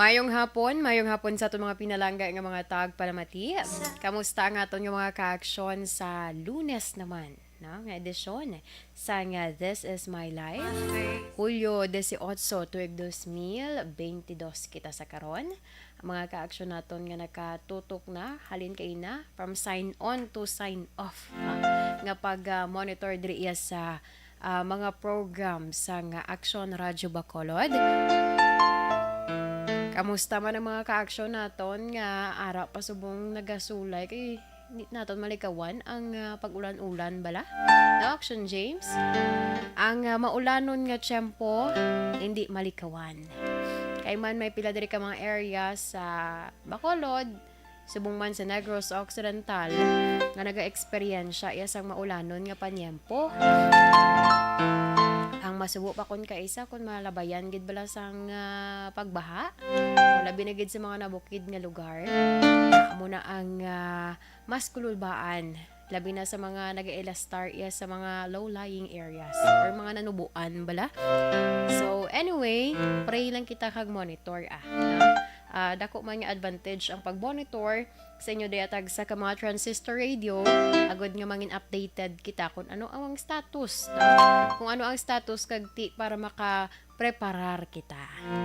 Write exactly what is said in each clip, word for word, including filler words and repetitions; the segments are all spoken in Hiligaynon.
Mayong hapon, mayong hapon sa aton mga pinalangga nga mga tagpalamati. Kamusta ang aton nga mga kaaksyon sa Lunes naman, no, nga edisyon sang, ah, This Is My Life? Hulyo dieciocho, tuig dos mil bentidós kita sa karon. Ang mga kaaksyon naton nga nakatutok na, halin kaina, from sign on to sign off, ha, nga pag, ah, monitor diri iya sa, ah, mga program sang Aksyon Radyo Bacolod. Kamusta man ang mga kaaksyon naton nga ara pa subong nagasulay? Kay di naton malikawan ang, ah, pag-ulan-ulan bala, no, Action James? Ang, ah, maulanon nga tiyempo, hindi malikawan. Kay man may pila diri ka mga area sa Bacolod, subong man sa Negros Occidental, nga naga-eksperyensya iya sang maulanon nga panyempo. Ang masubo pa kon kaisa kon malabayan gid bala sang, ah, pagbaha, labi na gid sa mga nabukid nga lugar. Amo na ang, ah, mas kululbaan, labi na sa mga nagailastar iya sa mga low-lying areas or mga nanubuan bala. So, anyway, pray lang kita kag monitor, ah, no? Ah, dako man nga advantage ang pag-monitor sa inyo diya tagsa ka mga transistor radio, agod nga mangin updated kita kung ano ang status, no? Kung ano ang status kag ti para maka preparar kita. Ha?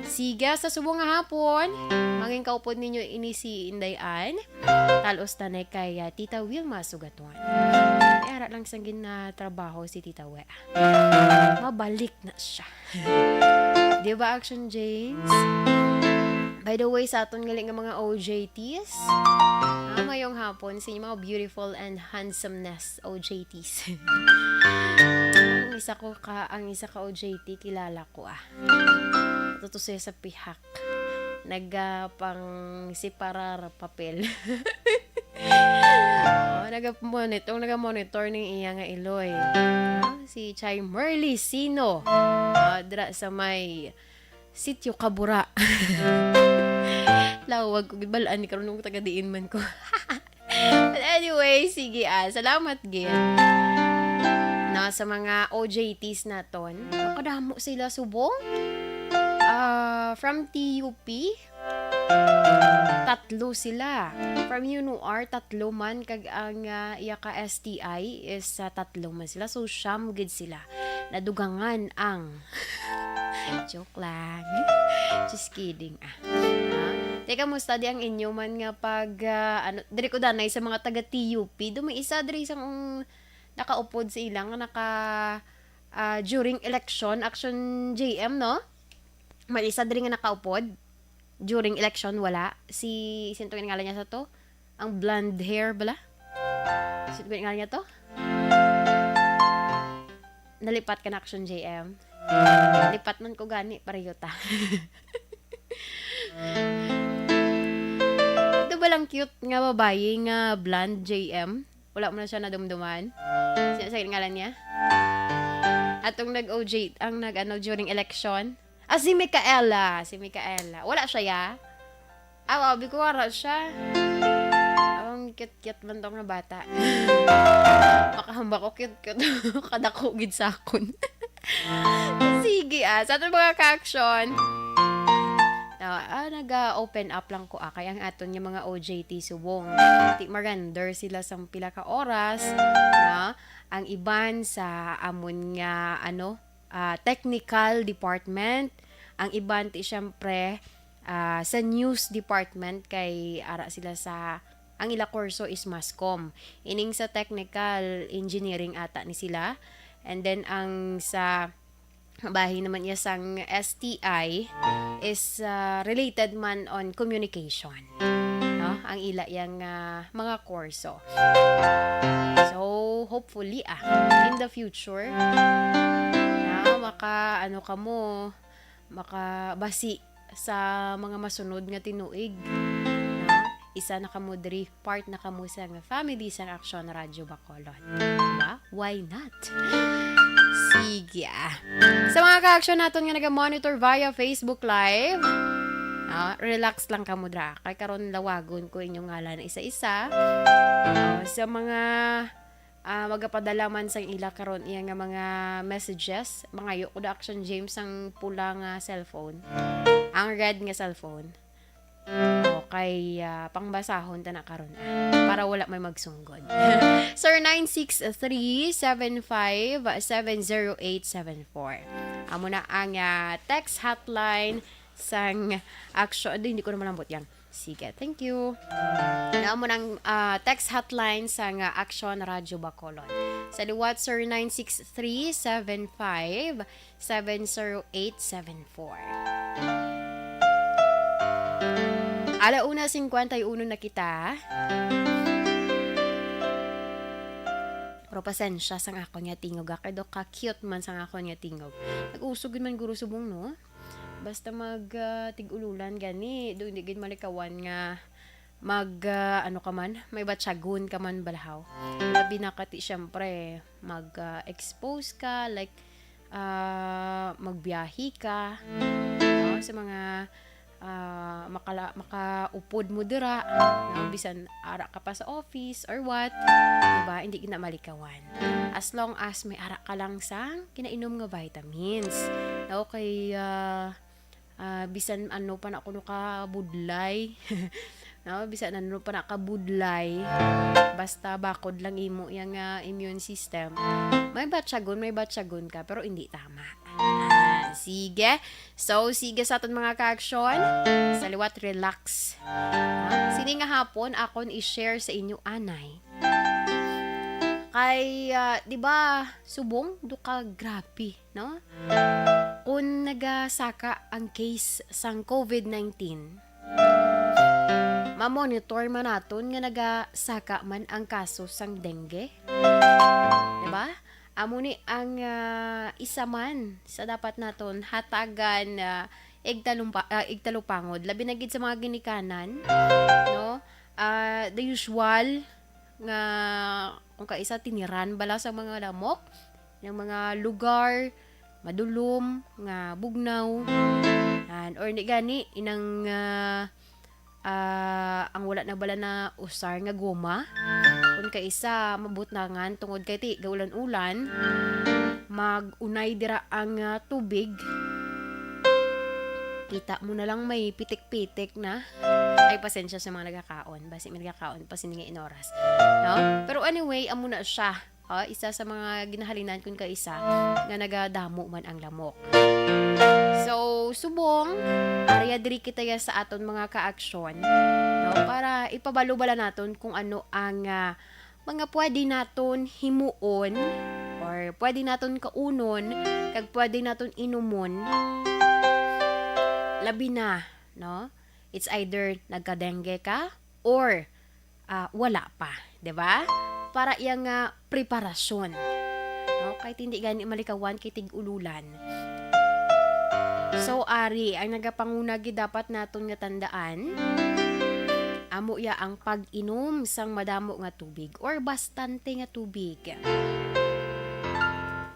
Sige, sa subong nga hapon, mangin kaupod ninyo ini si Inday Ann. Talos tanay kay, ah, Tita Wilma Sugaton. Ay, ara lang sang ginatrabaho si Tita We. Mabalik na siya. Di ba, Action James? By the way, sa aton ngali nga mga O J Ts, ah, mayong hapon sa inyo mga beautiful and handsomeness O J Ts. Ang isa ko ka, ang isa ka O J T, kilala ko, ah. Tutusoy sa pihak. Naga pang separar papel. Oh, naga-monitor, naga-monitor ning iya nga iloy. Ah, si Chai Merly Sino. Ah, dira sa may Sitio Kabura. Lawag ko, gibal-an ni karon kung taga diin man ko. But anyway, sige, ah, salamat gid. No, sa mga O J Ts naton, kadamo sila subong. Ah, from T U P, tatlo sila. From U N O R, tatlo man, kag ang, ah, iya ka S T I is, ah, tatlo man sila. So, siyam gid sila. Nadugangan ang Joke lang. Just kidding, ah. Ah, teka, musta di ang inyo man nga pag, ah, ano, diri ko danay sa mga taga T U P. Do may isa diri sa, um, nakaupod sa ilang nga naka, ah, during election, Action J M, no? May isa diri nga nakaupod during election, wala. Si, sino to ang ngalan niya sa to? Ang blonde hair bala? Sino ang ngalan niya to? Nalipat ka na, Action J M? Nalipat man ko gani, pareho ta. Ito ba lang cute nga babayi nga blonde, J M? Wala mo na siya nadumduman? Sino sa ngalan niya? Atong nag-O J, ang nag-ano during election? Ah, si Micaela. Si Micaela. Wala siya, ya? Ah, wow, biko wala siya. Ang cute-cute man tong nga bata. Makahambak ko, cute-cute. Kadako gid sa akon. Sige, ah. Sa aton mga ka-action, ah, ah, naga-open up lang ko, ah, kay ang aton nga mga O J T subong. Di ma-render sila sang pila ka oras, na ang iban sa amon nga, ano, ah, technical department, ang iban ti siyempre, ah, sa news department kay ara sila sa, ang ila kurso is mass comm. Ining sa technical engineering ata ni sila. And then ang sa bahin naman iya sang S T I is, ah, related man on communication. No? Ang ila yang, ah, mga kurso. So, hopefully, ah, in the future, na maka, ano kamo, makabasi sa mga masunod nga tinuig. Na isa na kamo diri, part na kamo sa nga family sang Aksyon Radyo Bacolod. Diba? Why not? Sige, ah. Sa mga ka-action naton nga naga-monitor via Facebook Live, ah, relax lang kamo dra. Kay karon lawagon ko inyong ngalan isa-isa. Ah, sa mga, ah, magapadala man sang ila karon iya nga mga messages, mangayo ko da, Action James, ang pula nga cellphone. ang red nga cellphone. Okay, ah, pangbasahon ta na karon, ah, para wala may magsunggod. Zero nine six three, seven five, seven zero eight seven four. Amo na ang, ah, text hotline sang Aksyon. Di, hindi ko na malambot yan. Sige, thank you. Na amo nang, ah, text hotline sang, ah, Aksyon Radyo Bacolod. Sa liwat, zero nine six three, seven five, seven zero eight seven four. Ala una singkwenta y uno na kita. Pero pasensya sang akon nga tingog, ah, kay do ka cute man sang akon nga tingog. Nag-usog gid man guro subong, no? Basta mag, ah, tig-ululan gani, do hindi gid malikawan nga mag, ah, ano ka man, may batyagon ka man balahaw. Labi na kati, syempre, mag, ah, expose ka, like, ah, magbiyahe ka, no? Sa mga, ah, makala-, makaupod mo dira, no? Bisan ara ka pa sa office or what, diba? Hindi na malikawan. As long as may ara ka lang sang kinainom nga vitamins. Okay, ah, ah, bisan ano pa na kuno ka budlay. No, bisan ano pa na ka budlay. Basta bakod lang imo yang, ah, immune system. May batyagon, may batyagon ka, pero hindi tama. Ah, sige. So, sige sa aton mga ka-aksyon. Sa liwat, relax. Ah, sini nga hapon, akon i-share sa inyo, anay. Kay, ah, di ba, subong, do ka grabe, no? Kung nagasaka ang case sang COVID nineteen, ma-monitor man naton nga nagasaka man ang kaso sang dengue. Di ba? Amo ni ang, ah, isa man sa dapat naton hatagan, ah, igtalumpa-, ah, igtalupangod. Labi na gid sa mga ginikanan, no? Ah, the usual nga kung kaisa tiniran bala sa mga lamok, yung mga lugar, madulom, nga bugnaw. Yan. Or ni gani, inang, ah, ah, ang wala na bala na usar nga goma. Kung kaisa, mabutnangan tungod kay ti, gaulan-ulan, mag-unay dira ang, ah, tubig. Kita mo na lang may pitik-pitik na. Ay, pasensya sa mga nagakaon. Basi may nagakaon pa sini nga inoras. No? Pero anyway, amo na siya. Ah, isa sa mga ginahalinan kun kaisa nga nagadamo man ang lamok. So, subong, arya diri kita ya sa aton mga kaaksyon, no? Para ipabalo bala naton kung ano ang, ah, mga pwede naton himuon or pwede naton kaunon kag pwede naton inumon. Labi na, no? It's either nagka-dengue ka or, ah, wala pa, di ba? Para iya nga preparasyon. No? Kay hindi gani malikawan kay tig-ululan. So, ari, ang nagapanguna gid dapat naton nga tandaan, amo iya ang pag-inom sang madamo nga tubig or bastante nga tubig.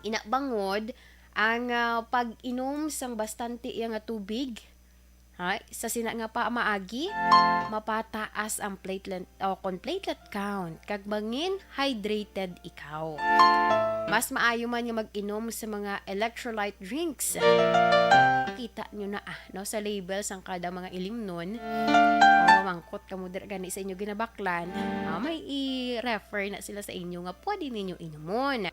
Ina bangod, ang, ah, pag-inom sang bastante iya nga tubig, ha, sa sina nga pamaagi, mapataas ang platelet o kon platelet count kag mangin hydrated ikaw. Mas maayo man nga mag-inom sa mga electrolyte drinks. Kita nyo na, ah, no, sa label sang kada mga ilimnon. O, mangkot kamo dira gani sa inyo ginabaklan. Ah, may i-refer na sila sa inyo nga pwede ninyo inumon.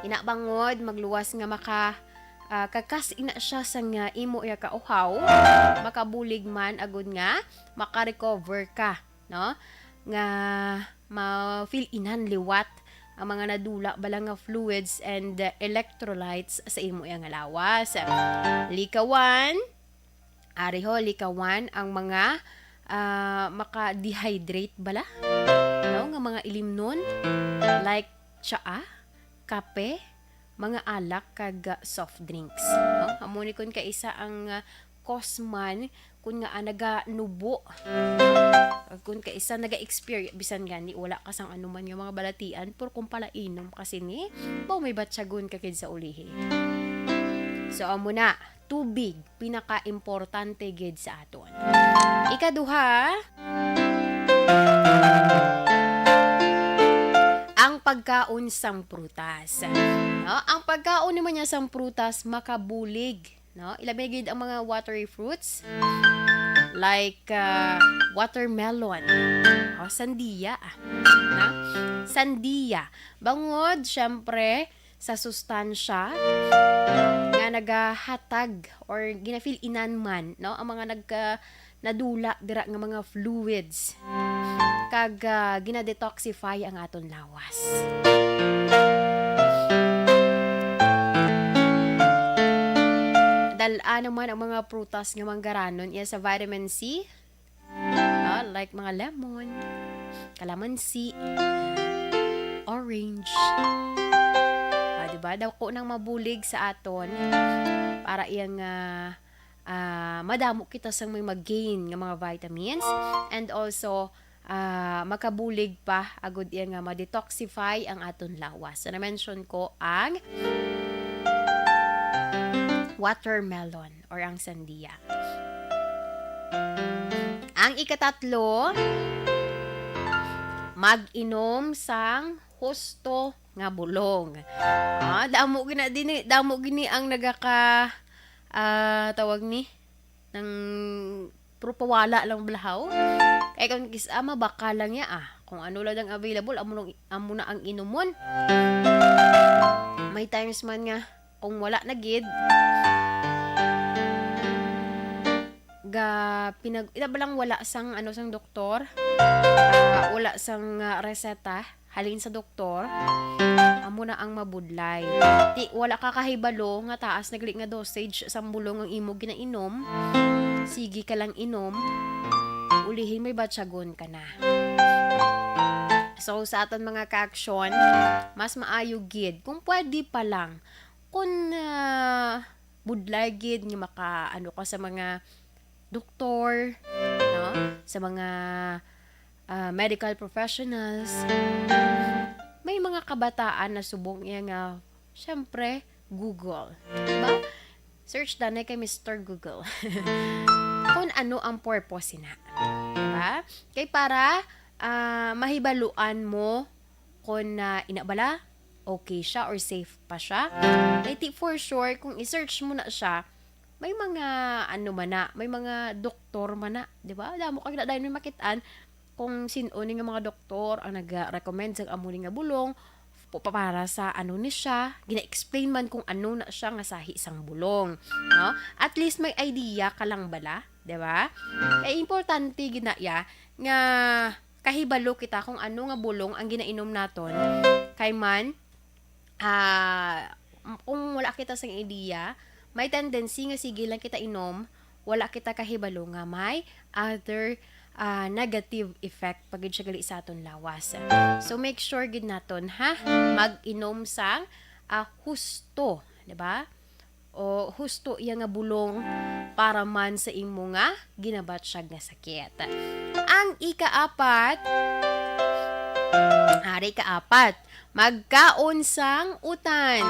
Ina bangod, magluwas nga maka ah, kakas ina siya sang, ah, imo iya kauhaw, makabulig man agud nga maka-recover ka, no? Nga ma-fill inan liwat ang mga nadula bala nga fluids and, ah, electrolytes sa imo iya nga lawas. Likawan, ari ho, likawan ang mga, ah, maka-dehydrate bala, no? Nga mga ilimnon, like tsaa, kape, mga alak kag, ah, soft drinks, no? Amo ni kun kaisa ang, ah, cause man kun nga, ah, naganubo. Kag kun kaisa naga-experience, bisan gani wala ka sang anuman nga mga balatian, pero kung palainom ka sini, baw may batyagon ka gid sa ulihi. So, amo na, tubig, pinaka-importante gid sa aton. Ikaduha, ang pagkaon sang prutas. No? Ang pagkaon naman niya sang prutas makabulig No? Ilabi na gid ang mga watery fruits, like, ah, watermelon, o sandiya, ah. Na? Sandiya. Bangod, syempre, sa sustansya nga nagahatag or ginafil-inan man, no? Ang mga nagka-, nadula dira nga mga fluids, kag, ah, gina-detoxify ang aton lawas. Dal-a naman ang mga prutas nga manggaranon iya sa vitamin C, ah, like mga lemon, kalamansi, orange. Ah, di ba? Dako nang mabulig sa aton para iyang, ah, ah, madamo kita sang may mag-gain nga mga vitamins, and also, ah, makabulig pa agud iya nga ma-detoxify ang aton lawas. So, na-mention ko ang watermelon or ang sandiya. Ang ikatatlo, mag-inom sang husto nga bulong. Ah, damo gina-, dini, damo gini ang nagaka-, ah, tawag ni, nang puro pawala lang balahaw. Kay kung kis-a, mabakal lang niya, ah. Kung ano lang ang available, amo nang, amo na ang inumon. May times man nga, kung wala na gid, ga-, pinag-, ina ba lang wala sang, ano, sang doktor? Ah, wala sang, ah, reseta halin sa doktor, amo na ang mabudlay. Ti, wala ka kahibalo nga taas na gali nga dosage sang bulong ang imo ginainom, sige ka lang inom, ulihin may batyagon ka na. So, sa aton mga ka-aksyon, mas maayo gid, kung pwede pa lang, kung, ah, budlay gid nga maka-, ano ka sa mga doktor, no? Sa mga, ah, medical professionals. May mga kabataan na subong iya nga, syempre, Google. Diba? Search danay kay Mister Google. Kung ano ang purpose sina. Diba? Kay para, ah, mahibaluan mo kung, ah, ina bala, okay siya or safe pa siya. Kay ti for sure, kung i-search mo na siya, may mga ano man na, may mga doktor man na, di ba? Damo kag na dayon may makit-an kung sin-o ni nga mga doktor ang nag-recommend sa amo ni nga bulong pu-, pa-, para sa ano ni siya, gina-explain man kung ano na siya nga sahi sang bulong, no? At least may idea ka lang bala, di ba? Kay importante gid na iya nga kahibalo kita kung ano nga bulong ang ginainom naton. Kay man, ah, kung wala kita sang idea, may tendency nga sige lang kita inom, wala kita kahibalo nga may other, ah, negative effect pa gid siya gali sa aton lawas. So, make sure gid naton, ha? Mag-inom sang, ah, husto, di ba? O husto iya nga bulong para man sa imo nga ginabatyag nga sakit. Ang ikaapat, ari kaapat, magkaon sang utan.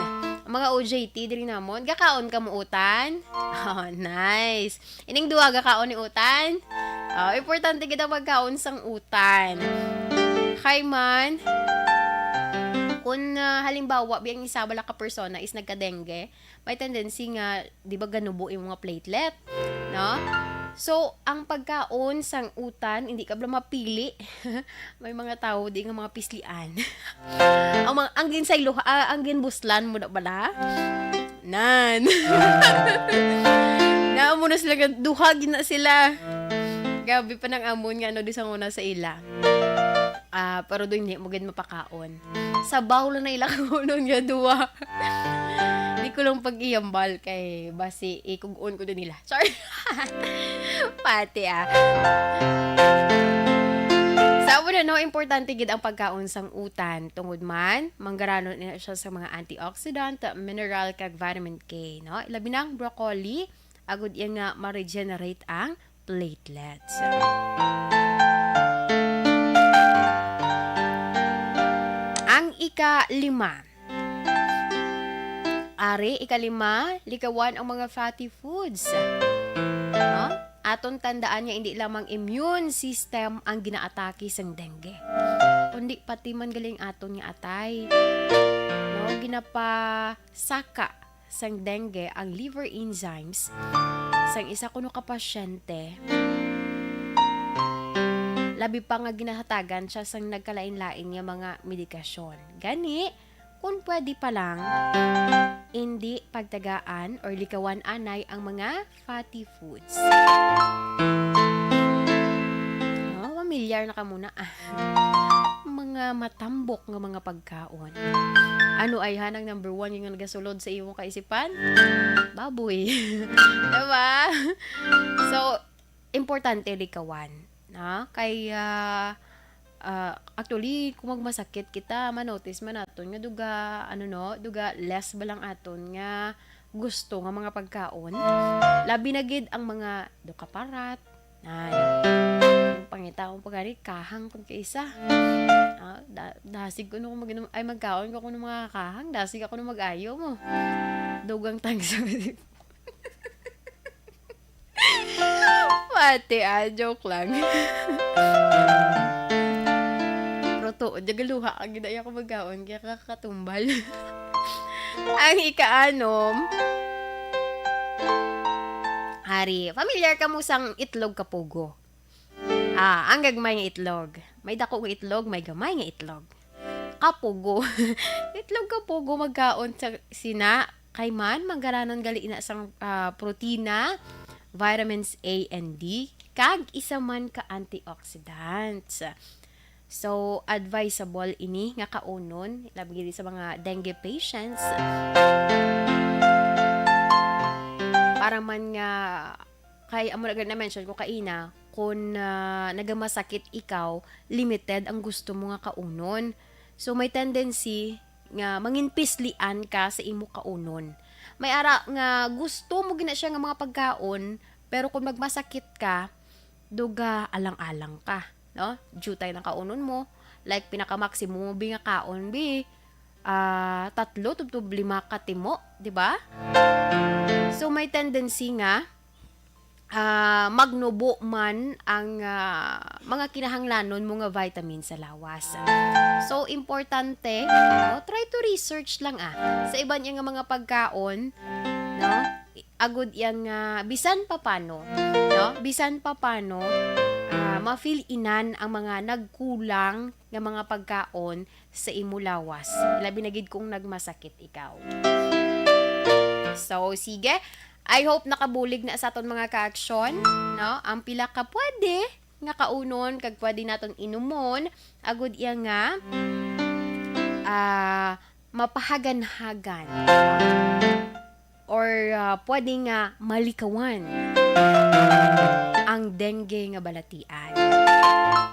Ang mga O J T diri namon, gakaon ka mo utan? Oh, nice. Ining duha gakaon ni utan? Oh, importante gid ang pagkaon sang utan. Kay man, kung, ah, halimbawa, biyang isa bala ka persona is nagka-dengue, may tendency nga, di ba, ganubo yung mga platelet, no? So, ang pagkaon sang utan, hindi ka bala mapili. May mga tao di nga mga pislian. Ang mga, ang ginsaylo, ah, ang ginbuslan mo na bala? Nan. Naa mo na sila, nga duha gina sila. Grabe pa nang amon nga ano di sa una sa ila. Ah, pero doon hindi mo gid mapakaon. Sabaw lang na ila kunon nga duwa. Di ko lang pag-iyambal kay basi ikug-on ko din nila. Char. Pati, ah. Sa una, no, importante gid ang pagkaon sang utan. Tungod man, manggaranon na siya sa mga antioxidant, mineral, kag vitamin K, no? Ilabi na ang broccoli, agud iya nga ma-regenerate ang platelets. Ang ikalima. Ari, ikalima, likawan ang mga fatty foods. No? Aton tandaan nga hindi lamang immune system ang ginaatake sang dengue, kundi pati man galing aton nga atay. No? Ginapasaka sang dengue ang liver enzymes sang isa kuno ka pasyente, labi pa nga ginahatagan siya sang nagkalain-lain nga mga medikasyon. Gani, kung pwede pa lang, indi pagtagaan or likawan anay ang mga fatty foods. Oh, familiar na ka muna, ah. Mga matambok nga mga pagkaon. Ano ay hanang number one nga nagasulod sa imong kaisipan? Baboy. Diba? So, importante likawan, na? Kay, ah, ah, actually, kung magmasakit kita, manotice man naton nga duga, ano, no, duga less ba lang aton nga gusto nga mga pagkaon. Labi na gid ang mga dukaparat. Ay, ang pangita ko pa gani, kahang pagkaisa. Ah, da-, dasig ko no mag-inom, ay, magkaon ko kuno mga kahang, dasig ako no mag-ayo mo. Dugang tangsa. Pati, ah, joke lang. Pero tuod, nagaluha ka gid, ay ako magkaon, kaya kakatumbal. Ang ikaanom, ari, familiar ka mo sang itlog kapugo? Ah, ang gagmay nga itlog. May dako nga itlog, may gamay nga itlog. Kapugo. Itlog kapugo magkaon sa sina kay man manggaranon gali ina sang, ah, protina, vitamins A and D, kag isa man ka antioxidants. So, advisable ini nga kaunon, labi gid sa mga dengue patients. Para man nga, kay amo na gid na-mention ko kaina, kung, ah, nagamasakit ikaw, limited ang gusto mo nga kaunon. So, may tendency nga manginpislian ka sa imo kaunon. May ara nga gusto mo gina siya nga mga pagkaon, pero kung magmasakit ka, duga alang-alang ka, no? Jutay ng kaunon mo, like, pinaka-maximum mo bi nga kaon, bi, ah, tatlo tubtob lima ka timo, di ba? So, may tendency nga, ah, magnubo man ang, ah, mga kinahanglanon mo nga vitamin sa lawas. So, importante, no? Try to research lang, ah, sa iban niya nga mga pagkaon, no? Agud iya nga bisan papano, no? Bisan papano, ah, ma-fill inan ang mga nagkulang nga mga pagkaon sa imo lawas, labi na gid kung nagmasakit ikaw. So, sige. I hope nakabulig na sa aton mga kaaksyon, no? Ang pila ka pwede nga kaunon kag pwede naton inumon, agud iya nga, ah, mapahaganhagan. Or, ah, pwede nga malikawan ang dengue nga balatian.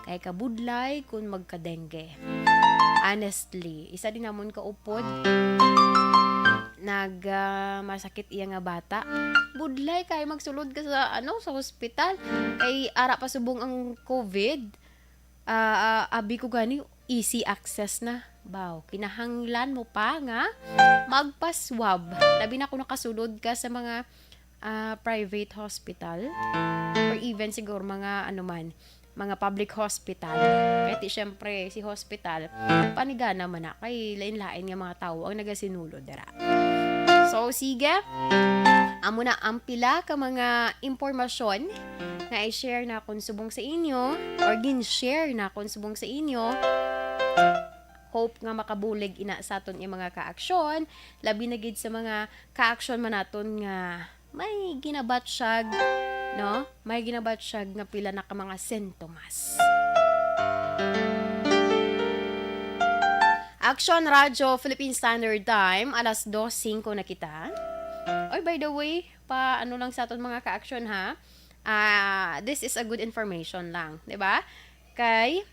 Kay kabudlay kung magka-dengue. Honestly, isa din namon kaupod nag, ah, masakit iya nga bata. Budlay kay magsulod ka sa, ano, sa hospital. Kay ara pa subong ang covid. Ah, ah, abi ko gani, easy access na. Baw, kinahanglan mo pa nga magpa-swab. Labi na kung nakasulod ka sa mga, ah, private hospital or even siguro mga, ano man, mga public hospital. Kaya ti, syempre, si hospital, panigana man na kay lain-lain nga mga tawo ang nagasinulod dira. So, sige. Amo na ang pila ka mga impormasyon nga i-share nakon subong sa inyo or gin-share nakon subong sa inyo. Hope nga makabulig ina sa aton nga mga kaaksyon, labi na gid sa mga kaaksyon man naton nga may ginabatsyag, no? May ginabatsyag nga pila na ka mga sintomas. Action Radio Philippine Standard Time, alas dos singko na kita. Oy, by the way, pa ano lang sa aton mga ka-action, ha? Ah, this is a good information lang, di ba? Kay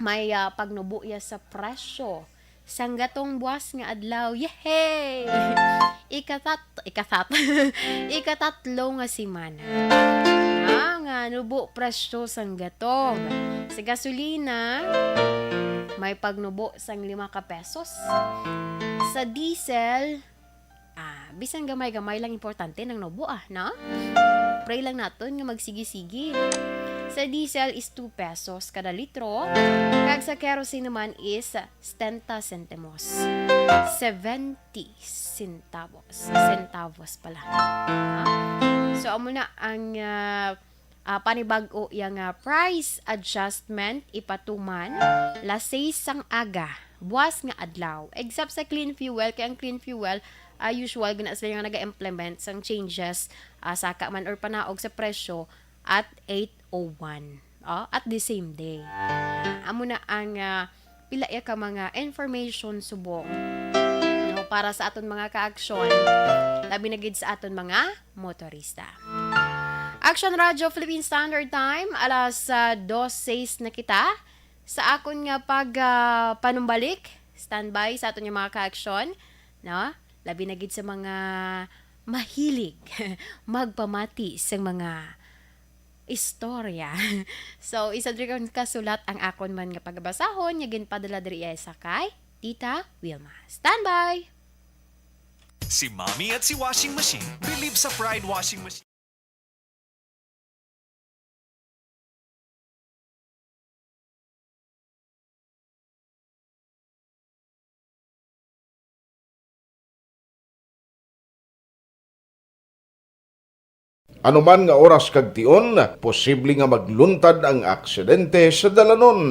may, ah, pagnubo ya sa presyo sang gatong buwas nga adlaw. Yehey! Ikatat-, ikatat-, ikatatlo nga semana, ah, nga nubo presyo sang gatong. Sa gasolina, may pagnubo sang lima ka pesos. Sa diesel, ah, bisan gamay-gamay lang, importante nang nubo, ah, no? Pray lang naton nga magsigi-sigi. sa diesel is two pesos kada litro, kag sa kerosene naman is setenta sentimos. Seventy centavos. Centavos pala. Ah. So, amo na ang, ah, ah, panibag-o yang, ah, price adjustment ipatuman las seis sang aga, buas nga adlaw. Except sa clean fuel, kay ang clean fuel, ah, usual gina sila nga naga-implement sang changes, ah, saka man or panaog sa presyo at eight oh one, oh, at the same day. Amo na ang, ah, pila ya ka mga information subong, no, para sa aton mga ka-aksyon, labi na gid sa aton mga motorista. Action Radio Philippine Standard Time, alas, ah, dos seis na kita. Sa akon nga pag, ah, panumbalik, standby sa aton nga mga ka-aksyon, no? Labi na gid sa mga mahilig magpamati sa mga istorya. So, isa diri ka sulat ang akon man nga pagabasahon nga ginpadala diri sa kay Tita Wilma. Standby! Si Mommy at si Washing Machine believe sa Pride Washing Machine. Ano man nga oras kag tion, posible nga magluntad ang aksidente sa dalanon.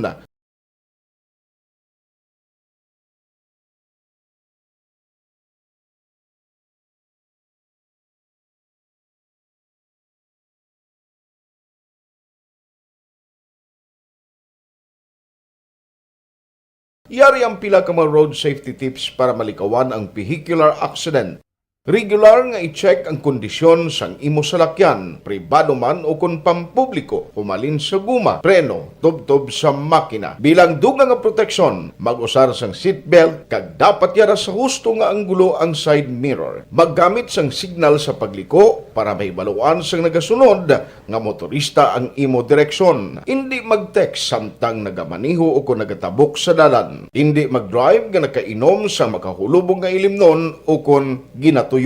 Yari ang pila ka mga road safety tips para malikawan ang vehicular accident. Regular nga i-check ang kondisyon sang imo salakyan, pribado man o kon pampubliko, humalin sa guma, preno, tubtob sa makina. Bilang dugang nga proteksyon, mag-usar sang seatbelt kag dapat yara sa husto nga anggulo ang side mirror. Maggamit sang signal sa pagliko para mahibaluan sang nagasunod nga motorista ang imo direksyon. Indi mag-text samtang nagamaneho o kon nagatabok sa dalan. Indi mag-drive nga nakainom sang makahulubong nga ilimnon o kon ginatuyo.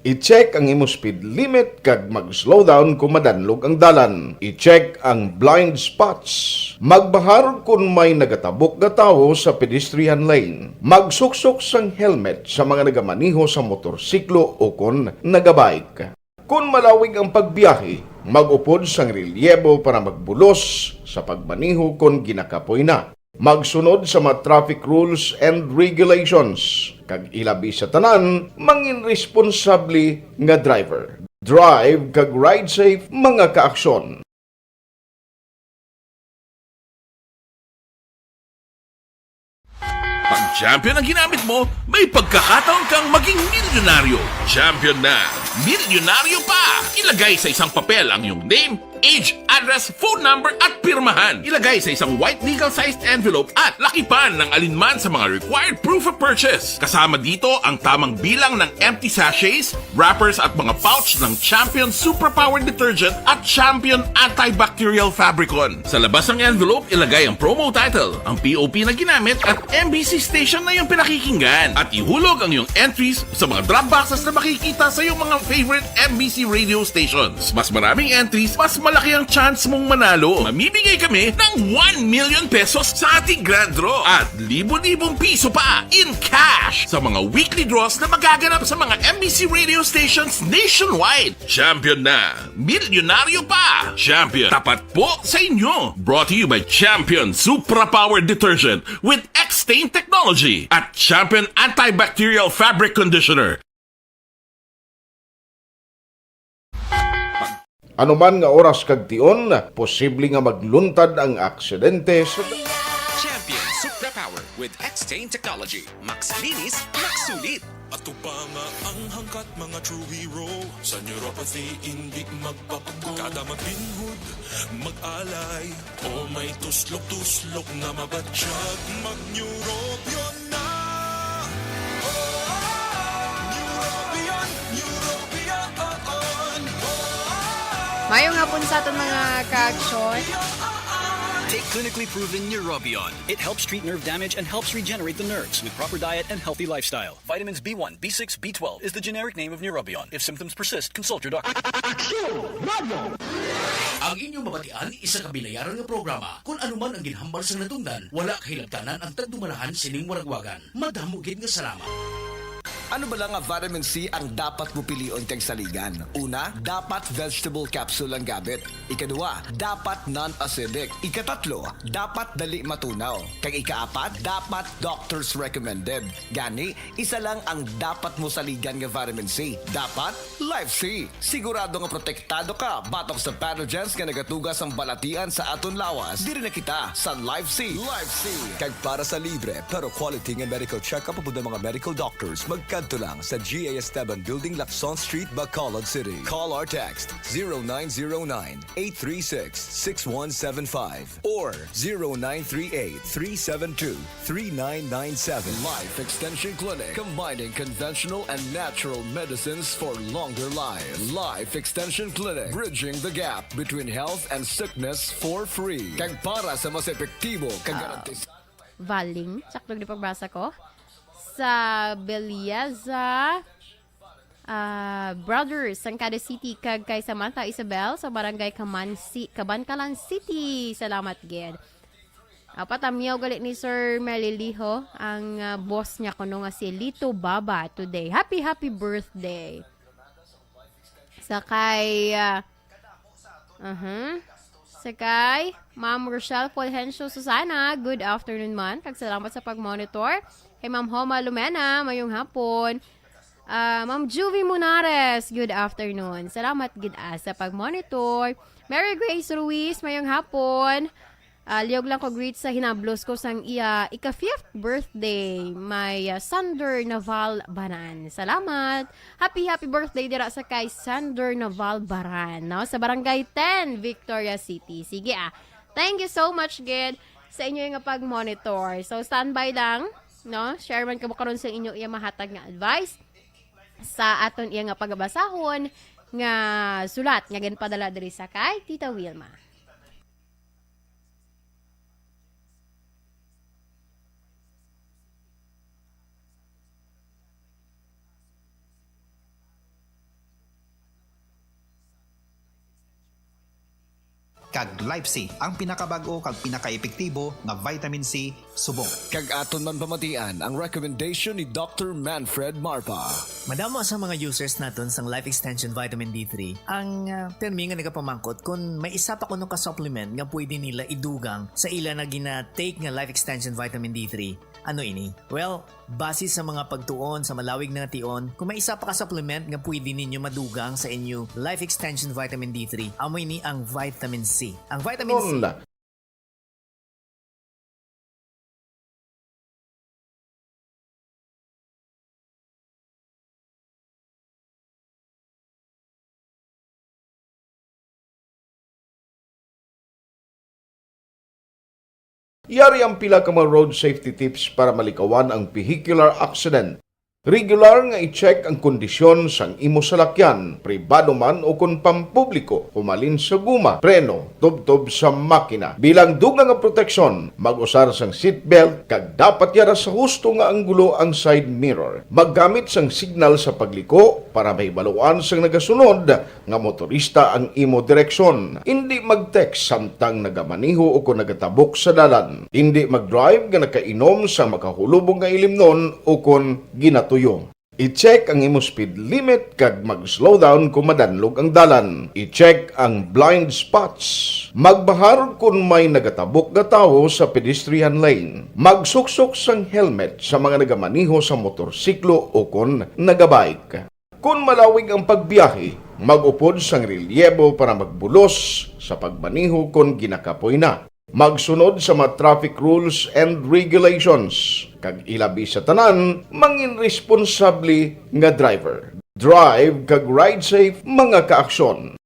I-check ang imo speed limit kag mag-slow down kon madanlog ang dalan. I-check ang blind spots. Magbahar kon may nagatabok nga tawo sa pedestrian lane. Magsuksok sang helmet sa mga nagamaneho sa motorsiklo o kon nagabike. Kon malawig ang pagbiyahe, mag-upod sang relyebo para magbulos sa pagmaneho kon ginakapoy na. Magsunod sa mga traffic rules and regulations, kag ilabi sa tanan, mangin responsable nga driver. Drive kag ride safe, mga kaaksyon. Pag Champion ang ginamit mo, may pagkakataon kang maging milyonaryo. Champion na, milyonaryo pa! Ilagay sa isang papel ang iyong name, age, address, phone number, at pirmahan. Ilagay sa isang white legal-sized envelope at lakipan ng alinman sa mga required proof of purchase. Kasama dito ang tamang bilang ng empty sachets, wrappers at mga pouch ng Champion Suprapower Detergent at Champion Antibacterial Fabricon. Sa labas ng envelope, ilagay ang promo title, ang P O P na ginamit at M B C station na iyong pinakikinggan. At ihulog ang iyong entries sa mga drop boxes na makikita sa iyong mga favorite M B C radio stations. Mas maraming entries, mas malaki ang chance mong manalo. Mamimigay kami ng one million pesos sa ating grand draw at libo-libong piso pa in cash sa mga weekly draws na magaganap sa mga M B C radio stations nationwide. Champion na! Milyonaryo pa! Champion, tapat po sa inyo! Brought to you by Champion Supra Power Detergent with X-Stain Technology at Champion Antibacterial Fabric Conditioner. Ano man nga oras kag tion, posible nga magluntad ang aksidente sa Champion Supra Power with X-Stain Technology. Max linis, max sulit. Ato pa nga ang hangkat, mga true hero. Sa neuropathy, indi magpapago. Kada magpinhod, mag-alay, o may tuslok-tuslok nga mabatyag, mag-Neurobion na. Oh, Neurobion, Neurobion, oh, oh. Mayong hapon sa aton mga ka-aksyon. Take clinically proven Neurobion. It helps treat nerve damage and helps regenerate the nerves with proper diet and healthy lifestyle. Vitamins B one, B six, B twelve is the generic name of Neurobion. If symptoms persist, consult your doctor. Aksyon! Radyo! Ang inyong mabatian, isa ka binayaran nga programa. Kung ano man ang ginhambal sang natungdan, wala kahilabtanan ang tagdumalahan sining waragwagan. Madamo gid nga salamat. Ano bala nga vitamin C ang dapat mo pilion kag saligan? Una, dapat vegetable capsule ang gamit. Ikadua, dapat non-acidic. Ikatatlo, dapat dali matunaw. Kag ikaapat, dapat doctor's recommended. Gani, isa lang ang dapat mo saligan nga vitamin C. Dapat Life C. Sigurado nga protektado ka batok sa pathogens nga nagatuga sang balatian sa aton lawas. Diri na kita sa Life C. Life C. Kag para sa libre pero quality nga medical check-up upod ang mga medical doctors, magkadto lang sa G A Esteban Building, Lacson Street, Bacolod City. Call or text zero nine zero nine, eight three six, six one seven five or zero nine three eight, three seven two, three nine nine seven. Life Extension Clinic, combining conventional and natural medicines for longer lives. Life Extension Clinic, bridging the gap between health and sickness for free. Kag para sa mas epektibo kag Ah. garantis- Valing, sakto di pagbasa ko. Sa Belleza, ah, Brothers, Sangkada City, kag kay Samantha Isabel sa Barangay Kamansi-, Kabankalan City. Salamat gid. Apat, amyaw gali ni Sir Meliliho, ang, ah, boss niya kuno nga si Lito Baba today. Happy, happy birthday. Sa kay, ah, uh-huh. Sa kay Ma'am Rochelle Fulgencio Susana, good afternoon man. Kag salamat sa pag-monitor. Kay Ma'am Homa Lumena, mayong hapon. Ah, Ma'am Juvie Munares, good afternoon. Salamat gid, ah, sa pag-monitor. Mary Grace Ruiz, mayong hapon. Ah, liyog lang ko greet sa hinablos ko sang iya ika-fifth birthday, may, ah, Sander Naval Banan. Salamat. Happy, happy birthday dira sa kay Sander Naval Baran, no? Sa Barangay ten, Victoria City. Sige, ah. Thank you so much gid sa inyo nga pag-monitor. So, standby lang, no? Share man kamo karon sa inyo iya mahatag nga advice sa aton iya nga pagabasahon nga sulat nga ginpadala diri sa kay Tita Wilma. Kag Life C, ang pinakabag-o kag pinakaepektibo nga vitamin C subong. Kag aton man pamatian ang recommendation ni Doctor Manfred Marpa. Madamo sa mga users naton sang Life Extension Vitamin D three ang, ah, pirmi nga nagapamangkot kon may isa pa kuno ka supplement nga pwede nila idugang sa ila na gina-take nga Life Extension Vitamin D three. Ano ini? Well, base sa mga pagtuon sa malawig na nga tion, kung may isa pa ka supplement nga pwede ninyo madugang sa inyo Life Extension Vitamin D three, amo ini ang vitamin C. Ang vitamin C. Nun. Yari ang pila ka mga road safety tips para malikawan ang vehicular accident. Regular nga i-check ang kondisyon sang imo salakyan, pribado man o kon pampubliko, humalin sa guma, preno, tubtob sa makina. Bilang dugang nga proteksyon, mag-usar sang seatbelt kag dapat yara sa husto nga anggulo ang side mirror. Maggamit sang signal sa pagliko para mahibaluan sang nagasunod nga motorista ang imo direksyon. Indi mag-text samtang nagamaneho o kon nagatabok sa dalan. Indi mag-drive nga nakainom sa makahulubong nga ilimnon o kon ginatuyo. I-check ang imo speed limit kag mag-slow down kon madanlog ang dalan. I-check ang blind spots. Magbahar kon may nagatabok nga tawo sa pedestrian lane. Magsuksok sang helmet sa mga nagamaneho sa motorsiklo o kon nagabike. Kon malawig ang pagbiyahe, mag-upod sang relyebo para magbulos sa pagmaneho kon ginakapoy na. Magsunod sa mga traffic rules and regulations, kag ilabi sa tanan, mangin responsable nga driver. Drive kag ride safe, mga kaaksyon.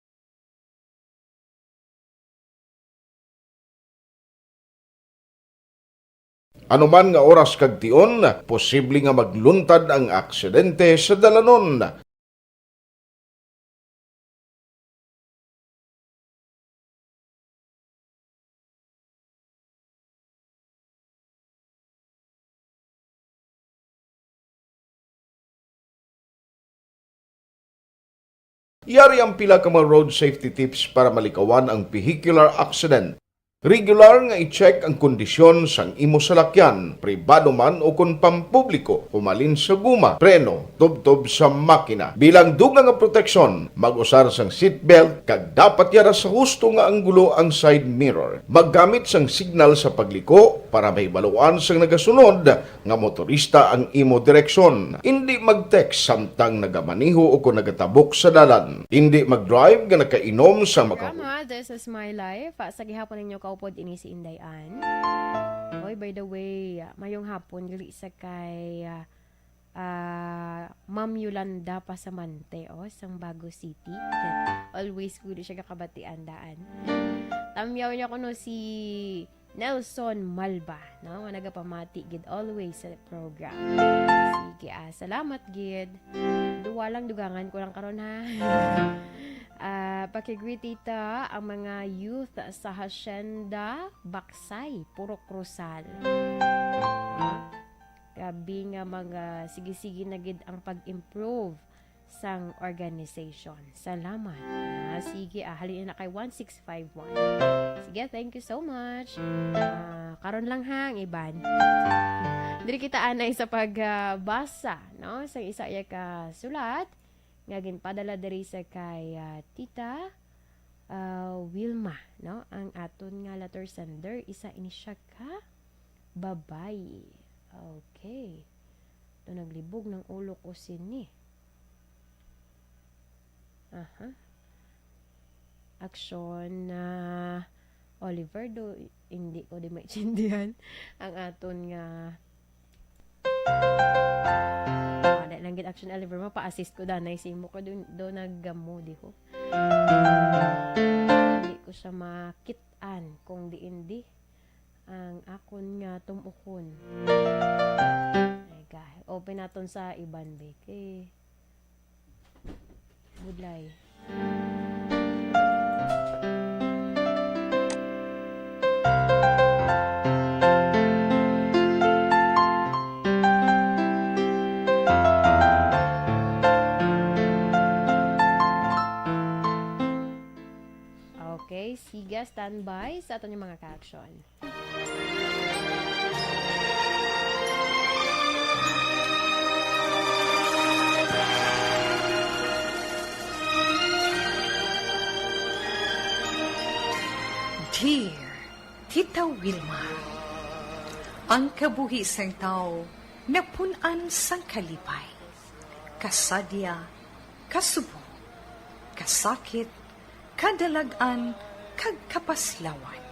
Ano man nga oras kag tion, posible nga magluntad ang aksidente sa dalanon. Yari ang pila ka mga road safety tips para malikawan ang vehicular accident. Regular nga i-check ang kondisyon sang imo salakyan, pribado man o kon pampubliko, humalin sa guma, preno, tubtob sa makina. Bilang dugang nga proteksyon, mag-usar sang seatbelt kag dapat yara sa husto nga anggulo ang side mirror. Maggamit sang signal sa pagliko para mahibaluan sang nagasunod nga motorista ang imo direksyon. Indi mag-text samtang nagamaneho o kon nagatabok sa dalan. Indi mag-drive nga nakainom sa maka- Programa, This is My Life. Ah, sa gihapon ninyo kaupod ini si Inday Ann. Oy, by the way, ah, mayong hapon diri sa kay, ah, ah, Ma'am Yolanda Pasamante, oh, sang Bago City. Always ko siya kakabatian daan. Tamyaw niya kuno si Nelson Malba, no? Nga nagapamati gid always sa program. Sige, ah, salamat gid. Duwa lang, dugangan ko lang karon, ha. Ah, pakigreet ta ang mga youth sa Hacienda Baksay, Purok Rosal. Ah, grabe nga mga sige-sige na gid ang pag-improve sang organization. Salamat. Ah, sige, ah, halin na kay one six five one. Sige, thank you so much. Ah, karon lang ha, ang iban. Diri kita anay sa pagbasa, no? Sa isa iya ka sulat nga ginpadala diri sa kay, ah, Tita, ah, Wilma, no? Ang aton nga letter sender, isa ini siya ka babayi. Okay. To naglibog ng ulo ko sini. Aha. Aksyon na Oliver, do, hindi ko di maintindihan ang aton nga. Ah, dahil lang gid action, Oliver, mapa-assist ko danay sa imo ko do, do nagamo diho. Hindi ko siya makit-an kung diin di ang akon nga tum-ukon. Ay, ga-, open naton sa iban, be. Kay, budlay. Okay, sige, standby sa aton yung mga ka-action. Dear Tita Wilma, ang kabuhi sang tawo napun-an sang kalipay, kasadya, kasubo, kasakit, kadalag-an, kag kapaslawan.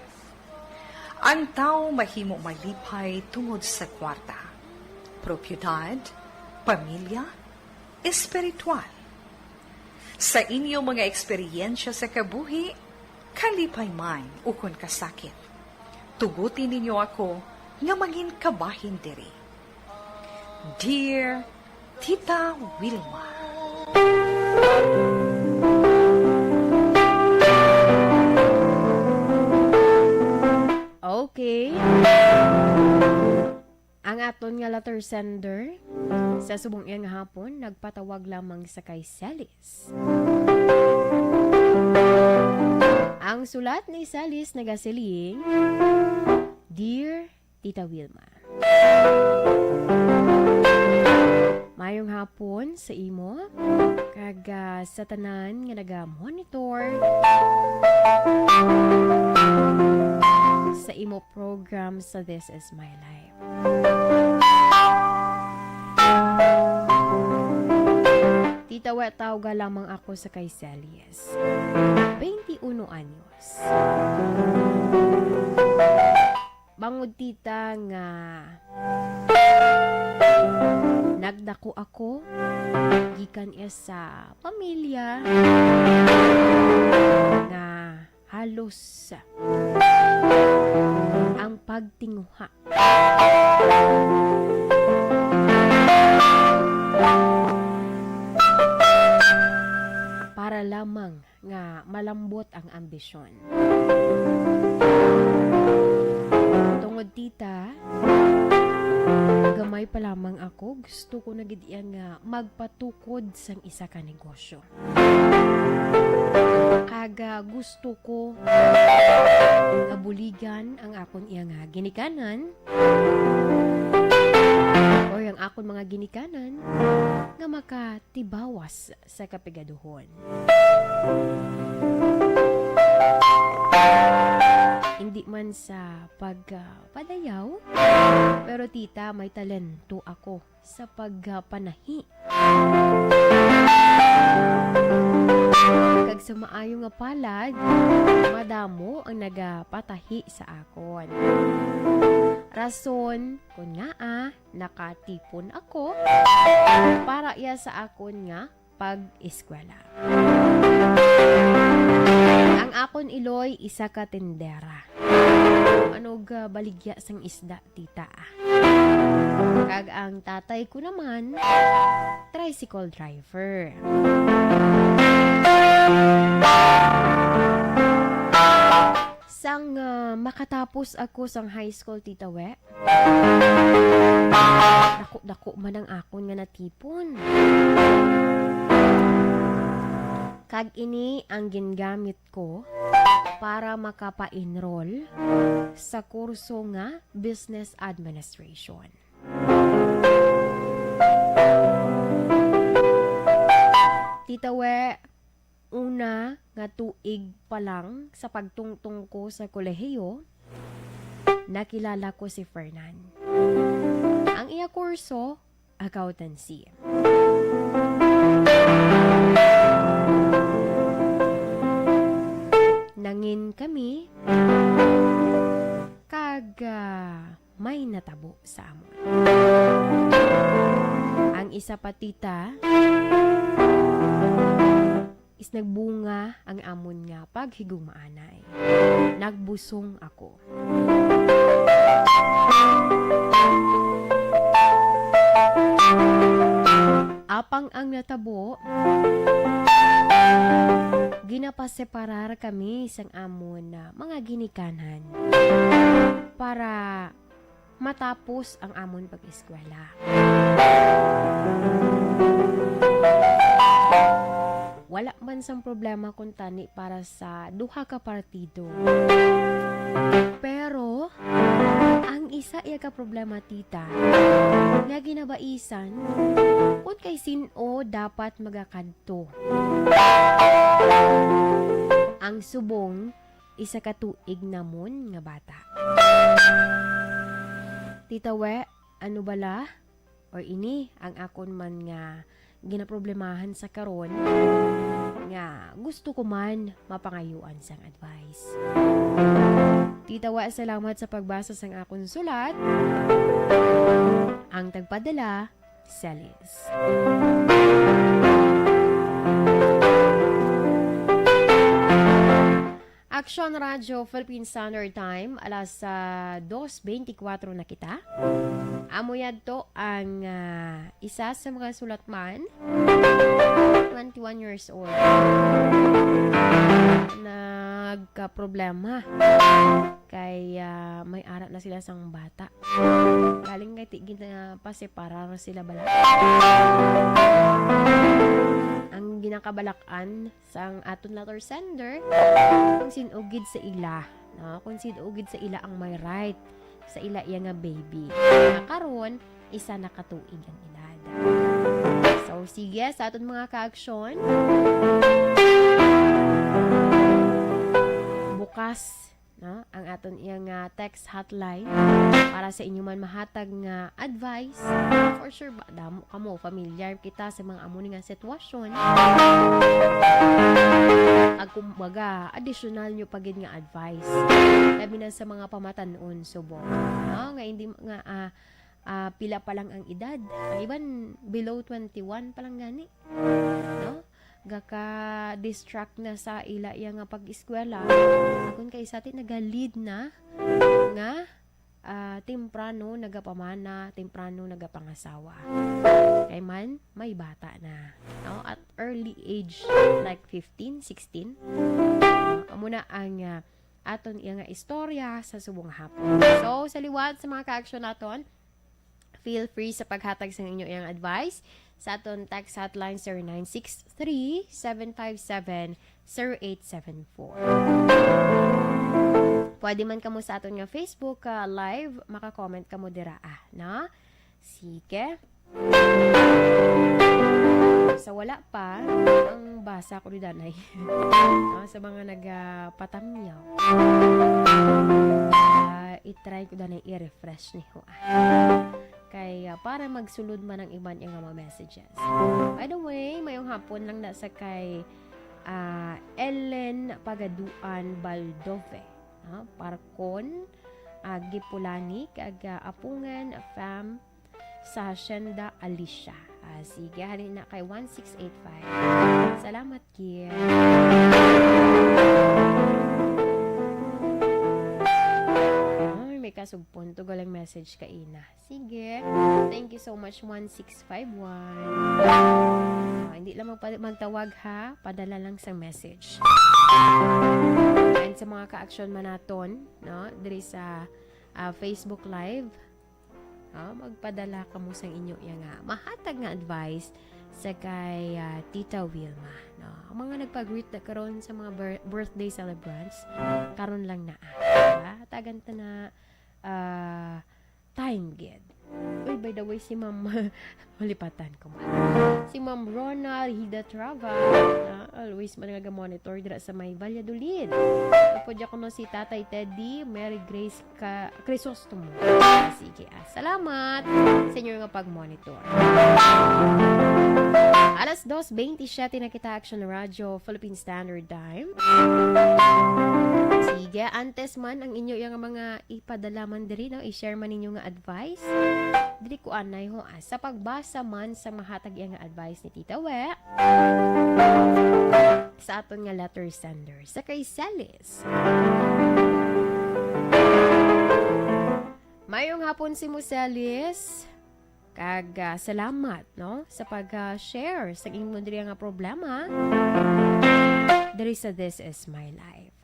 Ang tawo mahimo malipay tungod sa kwarta, propiedad, pamilya, espiritual. Sa inyo mga eksperyensya sa kabuhi, kalipay man ukon kasakit, tuguti ninyo ako nga mangin kabahin diri. Dear Tita Wilma. Okay. Ang aton nga letter sender sa subong iya nga hapon nagpatawag lamang sa kay Celis. Ang sulat ni Celis nagasiling, Dear Tita Wilma, mayong hapon sa imo kag, ah, sa tanan nga naga-monitor sa imo program sa This Is My Life. Tita, wa, tawga lamang ako sa kay Celis. Twenty-uno anyos. Bangod, tita, nga nagdako ako gikan iya sa pamilya nga halos ang pagtinguha para lamang nga malambot ang ambisyon. Tungod, tita, Gamay pa lamang ako, gusto ko na gid iya nga magpatukod sang isa ka negosyo. Kag, ah, gusto ko nga buligan ang akon iya nga ginikanan or ang akon mga ginikanan nga makatibawas sa kapigaduhon. Hindi man sa pag, ah, padayaw, pero tita, may talento ako sa pagpanahi. Kag sa maayo nga palad, madamo ang nagapatahi sa akon. Rason kon ngaa nakatipon ako para iya sa akon nga pag-eskwela. Ang akon iloy, isa ka tindera. Ano ga baligya sang isda, tita, ah. Kag ang tatay ko naman, tricycle driver. Sang, ah, makatapos ako sang high school, Tita We, dako-dako man ang akon nga natipon. Kag ini ang gingamit ko para makapa-enroll sa kurso nga Business Administration. Tita We, una nga tuig pa lang sa pagtungtong ko sa kolehiyo, nakilala ko si Fernan. Ang iya kurso, accountancy. Nangin kami, kag, ah, may natabo sa amon. Ang isa pa, tita, is nagbunga ang amon nga paghigugmaanay. Nagbusong ako. Apang ang natabo, ginapaseparar kami sang amon, ah, mga ginikanan para matapos ang amon pag-eskwela. Wala man sang problema kuntani para sa duha ka partido. Pero, ang isa iya ka problema, tita, nga ginabaisan, kun kay sin-o dapat magakadto. Ang subong, isa ka tuig namon nga bata. Tita We, ano bala? Or ini ang akon man nga ginaproblemahan sa karon nga gusto ko man mapangayuan sang advice. Tita We, salamat sa pagbasa sang akon sulat. Ang tagpadala, Celis. Action Radio Philippine Standard Time, alas, ah, dos beintikwatro na kita. Amo yadto ang, ah, isa sa mga sulatman, twenty-one years old. Nagkaproblema kay, ah, may ara na sila sang bata. Galing kay ti-, ginapaseparar sila bala. Ang ginakabalak-an sang aton letter sender, kung sin-o gid sa ila, no? Kung sin-o gid sa ila ang may right sa ila iya nga baby. Nga karon, isa na ka tuig ang edad. So, sige, sa aton mga ka-aksyon, bukas, no, ang aton iya nga text hotline para sa inyo man mahatag nga advice. For sure, ba, damo kamo, familiar kita sa mga amo ni nga sitwasyon. Ag kumbaga, additional nyo pa gid nga advice. Labi na sa mga pamatan-on subong, no, nga hindi nga, ah, ah, pila pa lang ang edad. Ang iban below twenty-one pa lang gani, no? Gaka-distract na sa ila iya nga pag-eskwela. Akon kay sa ti nagalead na nga, ah, temprano nagapamana, temprano nagapangasawa. Kay man, may bata na, no? At early age, like fifteen, sixteen. Amo na ang, ah, aton iya nga istorya sa subong nga hapon. So, sa liwat sa mga ka-aksyon naton, Feel free sa paghatag sa inyo iyang advice sa aton text hotline, zero nine six three, seven five seven, zero eight seven four. Pwede man kamo sa aton nga Facebook, ah, live, maka-comment kamo dira, ah, no? Sige. Sa wala pa, ang basa ko ni Danay. Ah, sa mga nagapatamyaw. Ah, i-try ko Danay i-refresh ni ho, ah. Kay, ah, para magsulod man ang iban nga mga messages. By the way, mayong hapon lang na sa kay, ah, Ellen Pagaduan Baldove, ah, Parcon, ah, Gipulani, kag, ah, Apungan, fam, sa Hacienda Alicia. Ah, sige, halin na kay one six eight five. Salamat, Kim. Ay, may kasugpon. Tugo lang message ka, Ina. Sige. Thank you so much, one six five one. Ah, hindi lang magpa-, magtawag, ha. Padala lang sa message. And sa mga ka-action man naton, no, diri sa, ah, Facebook Live, ah, magpadala kamo sang inyo iya nga mahatag nga advice sa kay, ah, Tita Wilma, no? Ang mga nagpa-greet na karon sa mga bir-, birthday celebrants, karon lang na, ah, diba? Hatagan ta na, ah, time gid. Uy, by the way, si Ma'am, malipatan ko man. Si Ma'am Rona Hida Trava, ah, always man nga monitor dira sa may Valladolid. Pwede ako no si Tatay Teddy, Mary Grace ka Crisostomo. Ah, sige, ah. Salamat sa inyo nga pag-monitor. Alas dos twenty-seven na kita, Action Radio, Philippine Standard Time. Sige, antes man ang inyo yung mga ipadala man diri, no? I-share man ninyo nga advice. Dili ko anay ho, ah. Sa pagbasa man sa mahatag iya nga advice ni Tita We, sa aton nga letter sender, sa kay Celis. Mayong hapon si mo, Celis. Kag, ah, salamat, no, sa pag, ah, share sa imo diri nga problema diri sa This Is My Life.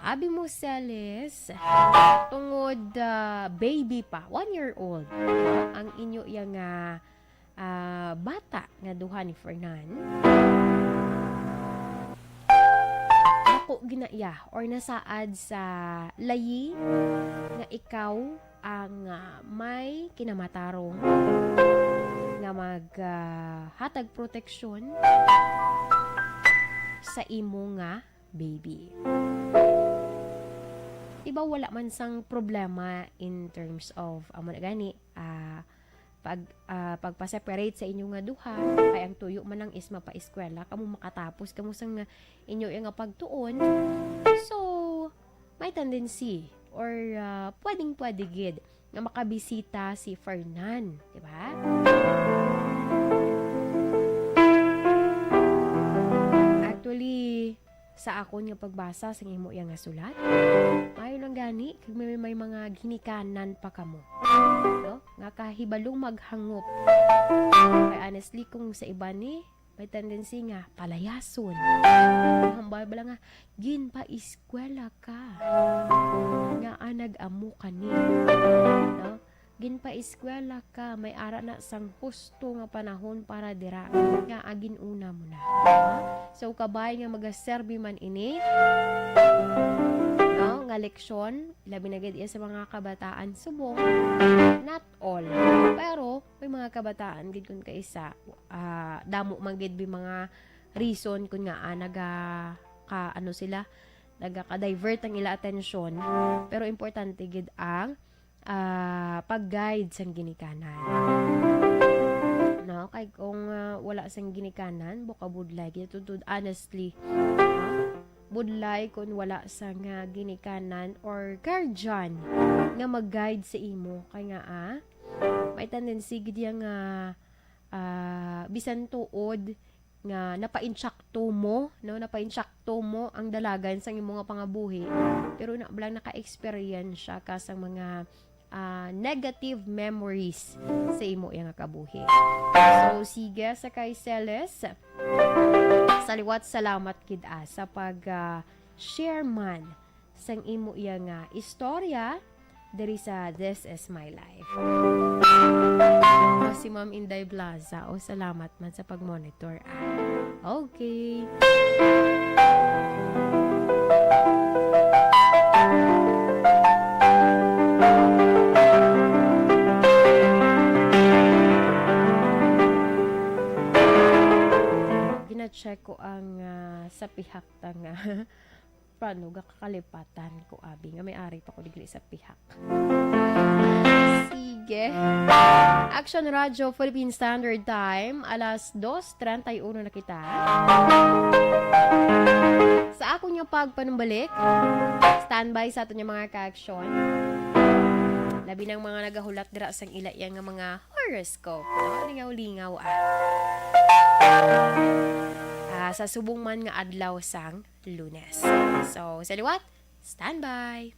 Abi mo, Celis, tungod, ah, baby pa, one year old, ang inyo iya nga, ah, bata nga duha ni Fernan, ako ginaiya or nasaad sa layi nga ikaw ang, ah, may kinamatarong nga mag, ah, hatag proteksyon sa imo nga baby. Di ba wala man sang problema in terms of, amo na gani, ah, pag, ah, pagpa-separate sa inyo nga duha, kay ang tuyo man lang is mapaeskwela kamo, makatapos kamo sa nga inyo nga pagtuon. So, may tendency or, ah, pwedeng-pwede gid nga makabisita si Fernan, di ba? Actually, sa akon nga pagbasa sa imo iya nga sulat, maayo lang gani kag may, may mga ginikanan pa kamo, no? Nga kahibalong maghangop. Kay honestly, kung sa iban ni, may tendency nga palayason. Hambal bala nga, "Ginpaeskwela ka. Ngaa nag-amo ka ni?" No? "Ginpaeskwela ka, may ara na sang husto nga panahon para dira. Ngaa gin-una mo na." Ha? So, kabay nga magaserbi man ini, no, nga leksyon, labi na gid iya sa mga kabataan subong, not all. Pero may mga kabataan gid kun kaisa, ah, damo man gid may mga reason kun ngaa naga ka, ano sila, nagaka-divert ang ila atensyon. Pero importante gid ang, ah, pag-guide sang ginikanan. No? Kay kung, ah, wala sang ginikanan, bukabudlay gid. Tuod, honestly, budlay kung wala sang, ah, ginikanan or guardian nga mag-guide sa imo. Kay nga, ah, may tendency gid iya nga, ah, bisan tuod nga napaintsakto mo, no? Napaintsakto mo ang dalagan sang imo nga pangabuhi, pero na, bala naka-experience siya ka sang mga, ah, negative memories sa imo iya nga kabuhi. So, sige, sa kay Celes, sa liwat, salamat gid, ah, sa pag, ah, share man sang imo iya nga istorya diri sa This Is My Life. O, si Ma'am Inday Blaza. O, salamat man sa pag-monitor, ah. Okay. Gina-check ko ang, ah, sa pihak ta nga paano ga kakalipatan ko, abi, nga may ari pa ko digli sa pihak. Sige. Action Radio Philippine Standard Time, alas dos treinta y uno na kita. Sa akon nga pagpanumbalik, standby sa aton nga mga ka-action. Labi ng mga nagahulat dira sang ila iya nga mga horoscope, no? Lingaw-lingaw, ah. Ah, sa subong man nga adlaw sang Lunes. So, sa liwat, standby.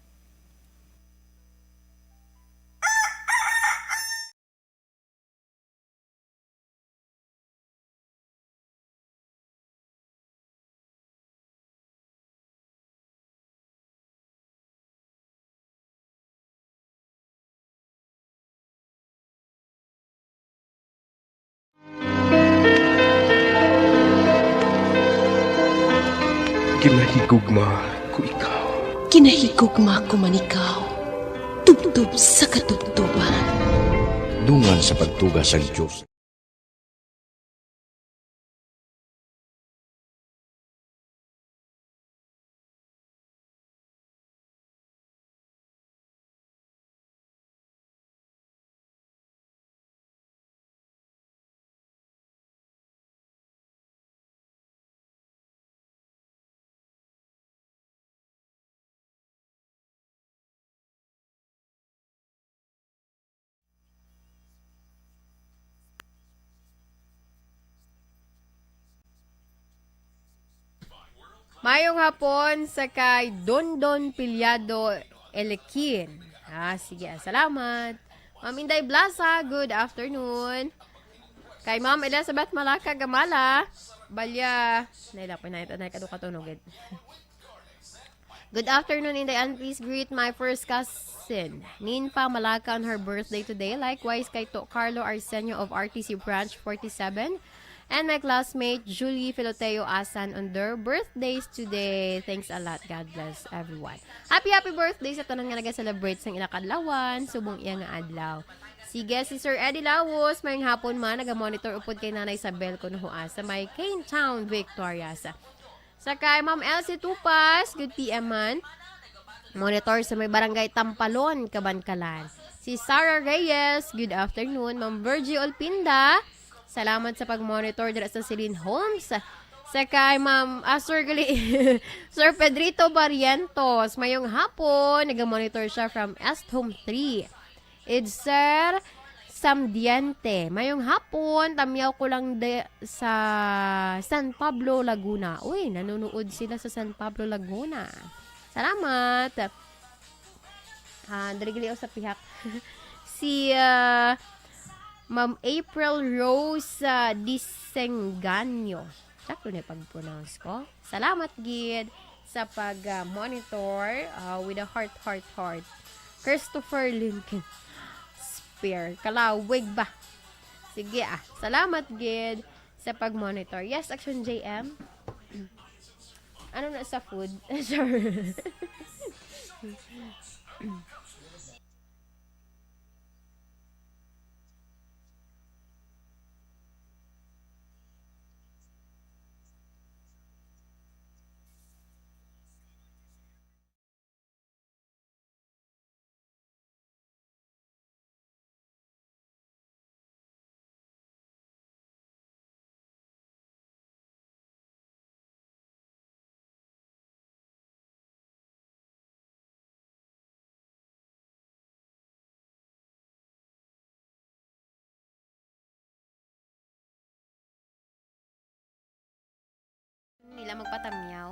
Ginahigugma ko ikaw. Ginahigugma ko man ikaw, tubtob sa katubtoban. Dungan sa pagtuga sang Dios. Mayong hapon sa kay Dondon Piliado Elekin. Ah, sige, ah, salamat. Ma'am Inday Blasa, good afternoon. Kay Ma'am Elizabeth Malaka Gamala, Balya, naila, pinahit, anay, kadu katunugid. Good afternoon, Inday Ann. Please greet my first cousin, Ninfa Malaka, on her birthday today. Likewise, kay To Carlo Arsenio of R T C Branch forty-seven, and my classmate, Julie Filoteo Asan, on their birthdays today. Thanks a lot. God bless everyone. Happy, happy birthday sa tanan nga naga-celebrate sang ila kadlawan, subong iya nga adlaw. Sige, si Sir Eddie Lawos, mayong hapon man, naga-monitor upod kay Nanay Isabel Kunuhua sa may Cane Town, Victorias. Sa kay Ma'am Elsie Tupas, good P M man. Monitor sa may barangay Tampalon, Kabankalan. Si Sarah Reyes, good afternoon. Ma'am Virgie Olpinda, salamat sa pag-monitor dira sa Celine Homes. Sa kay Ma'am, ah, Sir gali-, Sir Pedrito Barrientos, mayong hapon. Naga-monitor siya from Est Home three. Idser Samdiente. Mayong hapon, tamyaw ko lang de, sa San Pablo, Laguna. Uy, nanonood sila sa San Pablo, Laguna. Salamat. Ah, dali gali ako sa pihak. Si, ah, Ma'am April Rose, ah, Disenganyo. Sakto na yung pag-pronounce ko. Salamat gid sa pag, ah, monitor, ah, with a heart, heart, heart. Christopher Lincoln. Spear. Kalawig ba? Sige, ah. Salamat gid sa pag-monitor. Yes, Action J M. Ano na sa food? Sure. Nila magpatamyaw.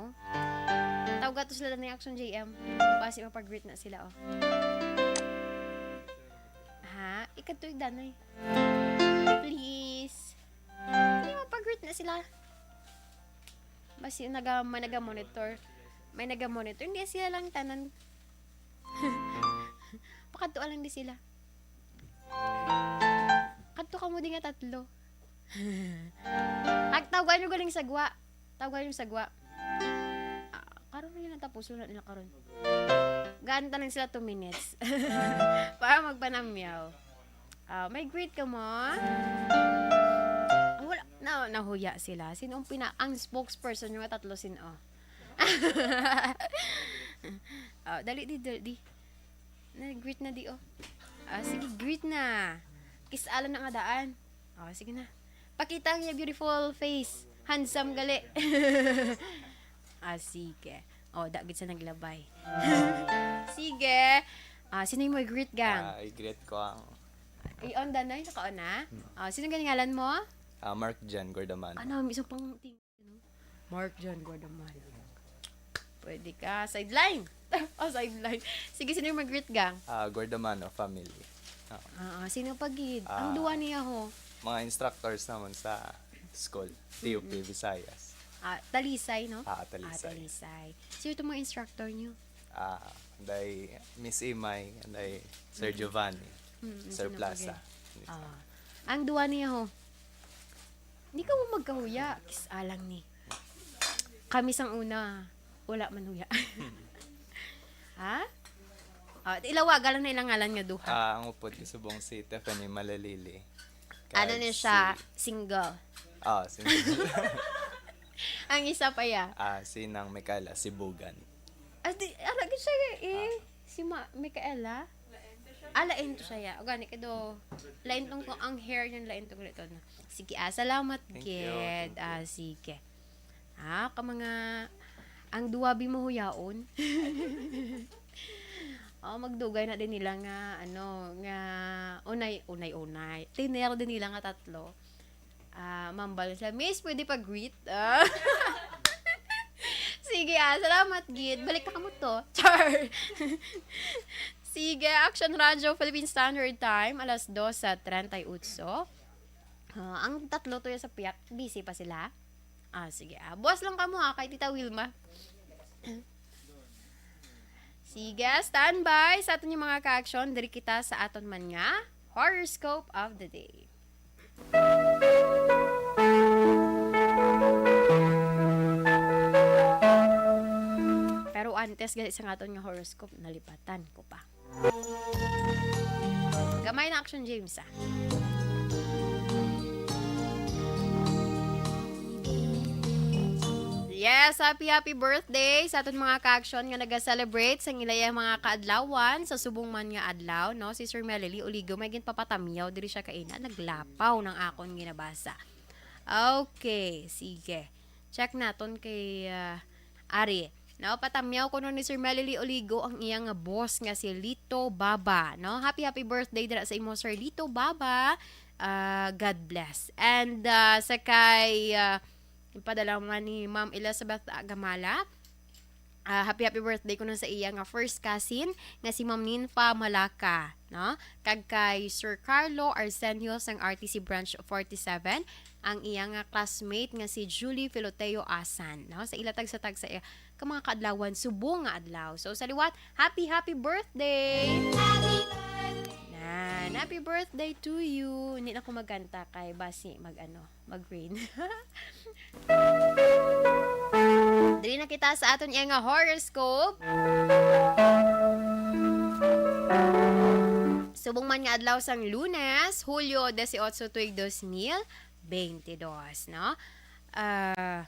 Tawag ato sila ni Action J M. Basi mapag-greet na sila, oh. Ha? Ikadto igdanay. Please. Hindi mapag-greet na sila. Basi naga-, may naga-monitor. May naga-monitor. Hindi sila lang tanan. Pakadtuan lang di sila. Sakto kamo di nga tatlo. Hag, tawgan nyo galing sagwa. Tawgan nyo sagwa. Ah, karon na nila tapos, wala nila karon. Ganta lang sila two minutes. Para magpanamyaw. Ah, may greet ka mo? Ah, wala, na, nahuya sila. Sino ang pina-, ang spokesperson nyo nga tatlo, sino? Oh, dali di, dali di. Na, greet na di, oh. Ah, sige, greet na. Kiss-alan na nga daan. Oh, sige na. Pakita ang iyang beautiful face. Handsome gali. Ah, sige. Oh, dagit sa naglabay. Sige. Ah, sino yung may greet, gang? Ah, i-greet ko ang I-on da na, yung naka-on na? Hmm. Ah, sino ganingalan mo? Ah, Mark Jan Gordamano. Ano, isang pang ting-, Mark Jan Gordamano. Pwede ka. Sideline! Oh, sideline. Sige, sino yung mag-greet, gang? Ah, Gordamano family. Ah. Ah, sino pa gid? Ang Ah. duwa niya ho? Mga instructors naman sa school, T U P Mm-mm. Visayas. Ah, Talisay, no? Ah, Talisay. Ah, Talisay. Sino itong mga instructor niyo? Ah, anday Miss Imay, anday Sir Mm. Giovanni, Mm, Sir sino pa Plaza. gid? Ah. Ang duwa niya ho? Di ka mo magkahuya. Kis-alang ni. Kami sang una, wala man huya. Ha? Ah, ilawaga lang na ilang ngalan nga duha. Ah, ang upod ko subong si Tiffany Malalili. Ano Kag ni siya? si Single. Ah, single. Ang isa pa ya? Ah, si Nang Micaela, si Bugan. Ah, di, ara gid siya eh. Ah. Si Ma-, Micaela? Ah, lain to siya ya. O gani, kay do, lain tong ko, ang hair niya lain tong ito na. Sige, ah, salamat, Thank you, gid. thank you. Ah, sige. Ah, ka mga, ang duwa bi mahuyaon. Oh, magdugay na din nila nga, ano, nga unay, unay, unay. Tiner din nila nga tatlo. Ah, mambal siya, "Miss, pwede pa greet?" Ah. Sige, ah, salamat, gid. Balik na kamo to. Char! Sige, Action Radio, Philippine Standard Time, alas dos sa treinta y ocho. Ah, ang tatlo to sa piyak, busy pa sila. Ah, sige. Ah, buwas lang kamo, ha, kay Tita Wilma. Sige, standby sa aton yung mga ka-action. Diri kita sa aton man nga horoscope of the day. Pero antes gali sa aton nga horoscope, nalipatan ko pa. Gamay na action, James, ah. Yes, happy, happy birthday sa aton mga ka-action nga naga-celebrate sa ilang mga kaadlawan sa subong man nga adlaw, no? Si Sir Melody Oligo, may ginpapatamyaw diri siya kaina, naglapaw ng akon ginabasa. Okay, sige. Check naton kay, ah, Ari. No, patamyaw kuno ni Sir Melody Oligo ang iya nga boss nga si Lito Baba, no? Happy, happy birthday dira sa imo, Sir Lito Baba. Ah, God bless. And, ah, sa kay, ah, ipadala man ni Ma'am Elizabeth Agamala. Ah, happy, happy birthday kuno sa iya nga first cousin nga si Ma'am Ninfa Malaka, no? Kag kay Sir Carlo Arsenio sang R T C Branch forty-seven, ang iya nga classmate nga si Julie Filoteo Asan, no? Sa ila tagsa-tagsa, eh, ka mga kaadlawan, subong nga adlaw. So, sa liwat, happy, happy birthday! Happy birthday! Nan, happy birthday to you! Hindi na ko magkanta kay basi mag-ano, mag-rain. Diri na kita sa aton iya nga horoscope. Subong man nga adlaw sang Lunes, Hulyo dieciocho, tuig dos mil, twenty-dos, no? Ah,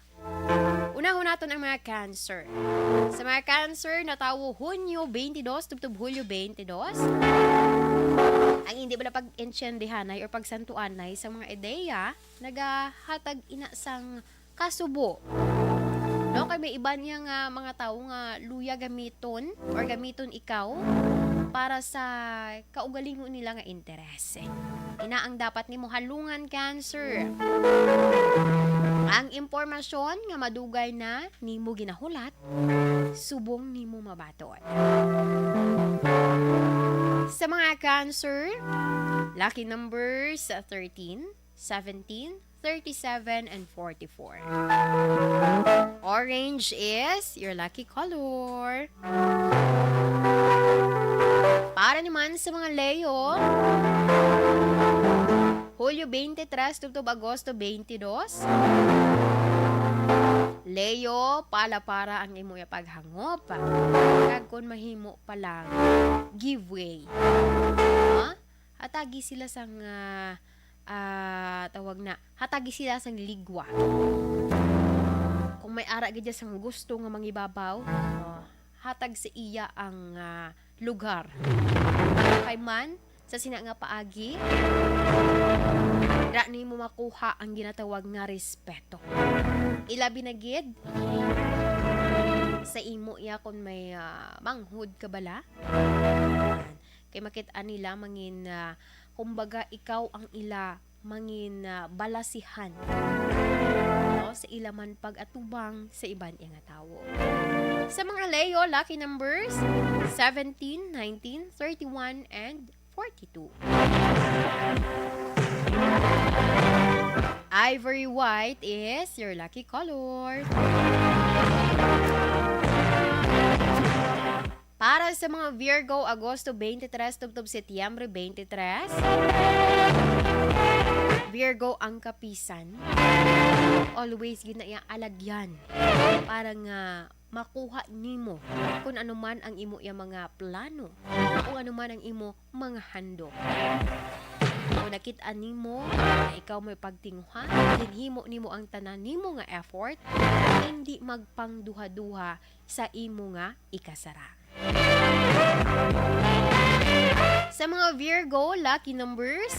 unahon naton ang mga Cancer. Sa mga Cancer, natawo Hunyo twenty-dos tubtob Hulyo twenty-dos. Ang hindi bala pag-intsendihanay or pagsantuanay sa mga ideya, nagahatag ina sang kasubo. No, kay may iba niya nga mga tawo nga luya gamiton or gamiton ikaw para sa kaugalingon nila nga interes. Ina ang dapat nimo halungan, Cancer. Ang impormasyon nga madugay na nimo ginahulat, subong nimo mabaton. Sa mga Cancer, lucky numbers, thirteen, seventeen, thirty-seven, and forty-four. Orange is your lucky color. Para naman sa mga Leo, Hulyo twenty-three tubtob Agosto twenty-two. Leo, palapara ang imo ya paghangop. Kag kon mahimo pa lang, give way. Ha? Hatagi sila sang, ah, ah, tawag na, hatagi sila sang ligwa. Kung may ara gid sang gusto nga mangibabaw, oh, hatag sa iya ang, ah, lugar. Kay man, sa sina nga paagi, dira nimo makuha ang ginatawag nga respeto. Ilabi na gid sa imo iya kon may, ah, manghod ka bala. Yan. Kay makit-an nila mangin, ah, kumbaga ikaw ang ila mangin, ah, balasihan, no, sa ila man pag-atubang sa iban iya nga tawo. Sa mga Leo, lucky numbers, seventeen, nineteen, thirty-one, and forty-two. Ivory white is your lucky color. Para sa mga Virgo, Agosto twenty-three tubtob Setyembre twenty-three. Virgo, ang kapisan, always gid na iya alagyan para nga makuha nimo kung ano man ang imo iya mga plano, kung ano man ang imo mga handom. Kung nakit-an nimo na ikaw may pagtinguha, ginhimo nimo ang tanan nimo nga effort, hindi magpangduha-duha sa imo nga ikasara. Sa mga Virgo, lucky numbers,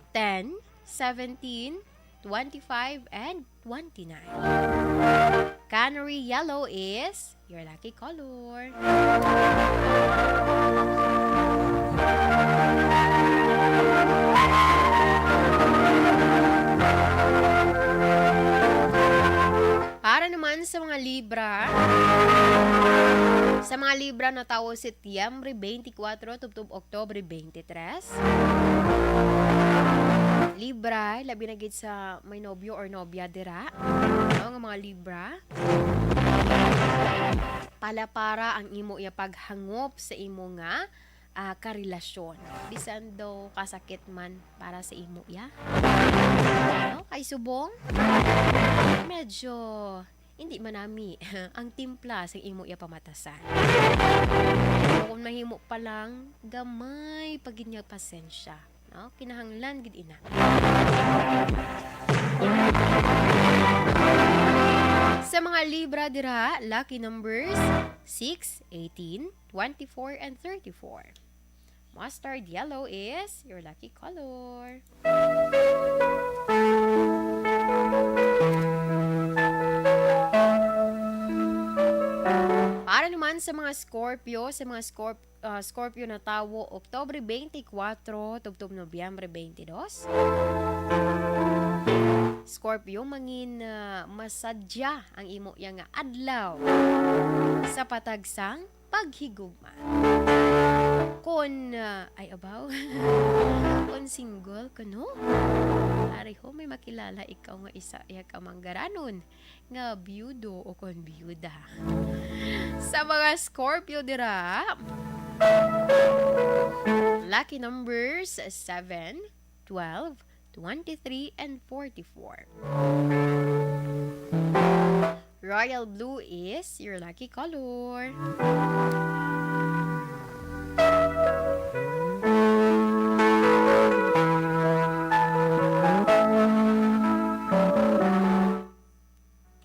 ten, seventeen, twenty-five, and twenty-nine. Canary yellow is your lucky color. Para naman sa mga Libra, sa mga Libra na tawo Setyembre twenty-four tubtob Oktobre twenty-three. Libra, labi na gid sa may nobyo or nobya dira, no, nga mga Libra. Palapara ang imo iya paghangop sa imo nga, ah, karelasyon. Bisan daw kasakit man para sa imo iya. No? Kay subong, medyo hindi manami ang timpla sa imo iya pamatasan. So, kung mahimo pa lang, gamay pa gid nga pasensya. No? Kinahanglan gid ina. Sa mga Libra dira, lucky numbers six, eighteen, twenty-four, and thirty-four. Mustard yellow is your lucky color. Para naman sa mga Scorpio, sa mga Scorp-, ah, Scorpio na tawo, Oktubre twenty-four tubtob Nobyembre twenty-two. Scorpio, mangin, ah, masadya ang imo iya nga adlaw sa patagsang paghigugma. Kon, ah, ay, abaw. Kon single ka, no? Pareho, may makilala ikaw nga isa iya ka manggaranon nga biyudo o kon biyuda. Sa mga Scorpio dira, lucky numbers seven, twelve, twenty-three, and forty-four. Royal blue is your lucky color.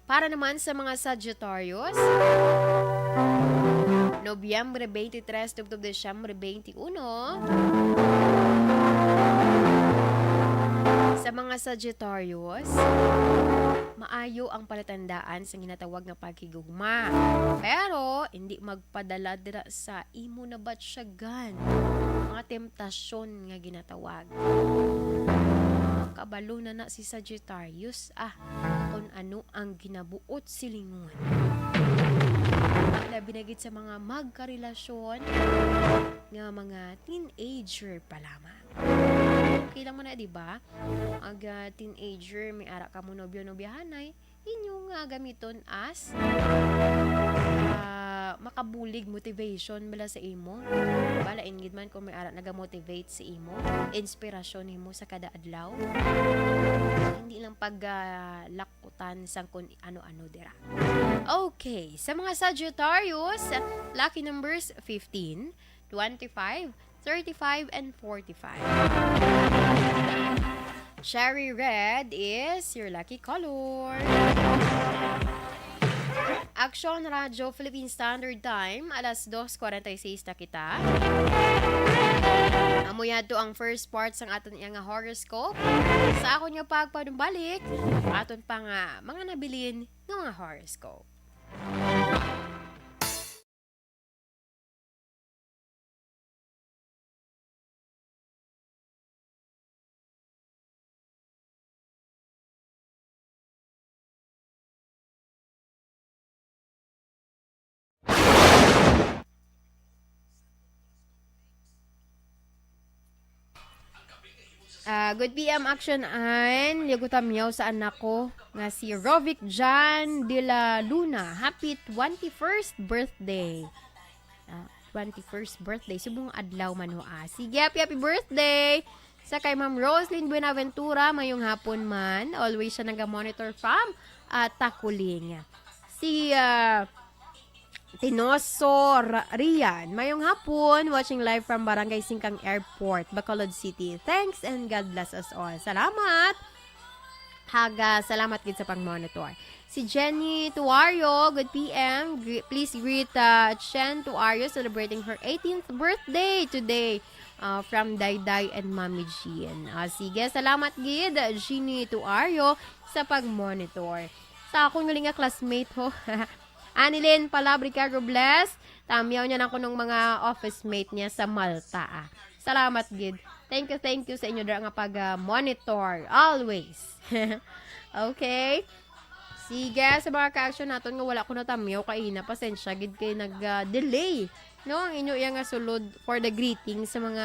Para naman sa mga Sagittarius, Nobyembre twenty-three tubtob Disyembre twenty-one. Sa mga Sagittarius, maayo ang palatandaan sa ginatawag nga paghigugma. Pero, hindi magpadala dira sa imo nabatsyagan. Mga temptasyon nga ginatawag. Kabalo na na si Sagittarius, ah, kung ano ang ginabuot silingon. Labi na gid sa mga magkarelasyon nga mga teenager pa lamang. Okay lang man na, di ba? Kung aga teenager, may ara ka mo nobyo-nobyahanay, inyo nga gamiton as, ah, makabulig, motivation bala sa imo. Balain gid man kung may ara naga-motivate sa imo, inspirasyon nimo sa kada adlaw. Hindi lang pag, ah, lakutan sang kung ano-ano dira. Okay, sa mga Sagittarius, lucky numbers fifteen, twenty-five, thirty-five, and forty-five. Cherry red is your lucky color. Aksyon Radyo Philippine Standard Time, alas dos forty-six na kita. Amo yadto ang first part sang aton iya nga horoscope. Sa akon nga pagpanumbalik, aton pa nga mga nabilin nga mga horoscope. Ah, good P M, Action An. Yugo tamyaw sa anak ko nga si Rovic Jan de la Luna. Happy twenty-first birthday. Ah, twenty-first birthday. Subong adlaw man ho, ah. Sige, happy, happy birthday. Sa kay Ma'am Roslyn Buenaventura, mayong hapon man. Always siya naga-monitor from, ah, Takuling. Si, ah, Tinoso Ra-, Rian, mayong hapon. Watching live from Barangay Singkang Airport, Bacolod City. Thanks and God bless us all. Salamat. Haga, salamat gid sa pag-monitor. Si Jenny Tuario, good P M. Gre-, please greet, uh, Chen Tuario celebrating her eighteenth birthday today, uh, from Dayday and Mami Jean. Ah, sige, salamat gid, Jenny Tuario, sa pag-monitor. Sa akon gali nga classmate, ho. Anilyn Palabrica Robles, tamyaw niya na kuno ang mga office mate niya sa Malta, ah. Salamat gid. Thank you, thank you sa inyo dira nga pag, ah, monitor always. Okay? Sige, sa mga ka-action naton nga wala ko natamyaw kaina, pasensya gid kay nag, ah, delay, no, ang inyo iya nga sulod for the greeting sa mga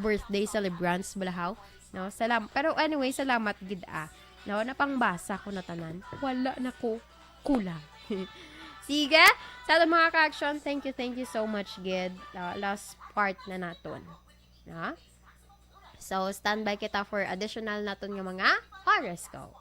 birthday celebrants balahaw, no? Salam-, pero anyway, salamat gid, ah. No, napangbasa ko na tanan. Wala na ko kulang. Sige, sa aton mga ka-action, thank you, thank you so much gid. Ah, last part na naton. Ha? So, standby kita for additional naton nga mga horoscope.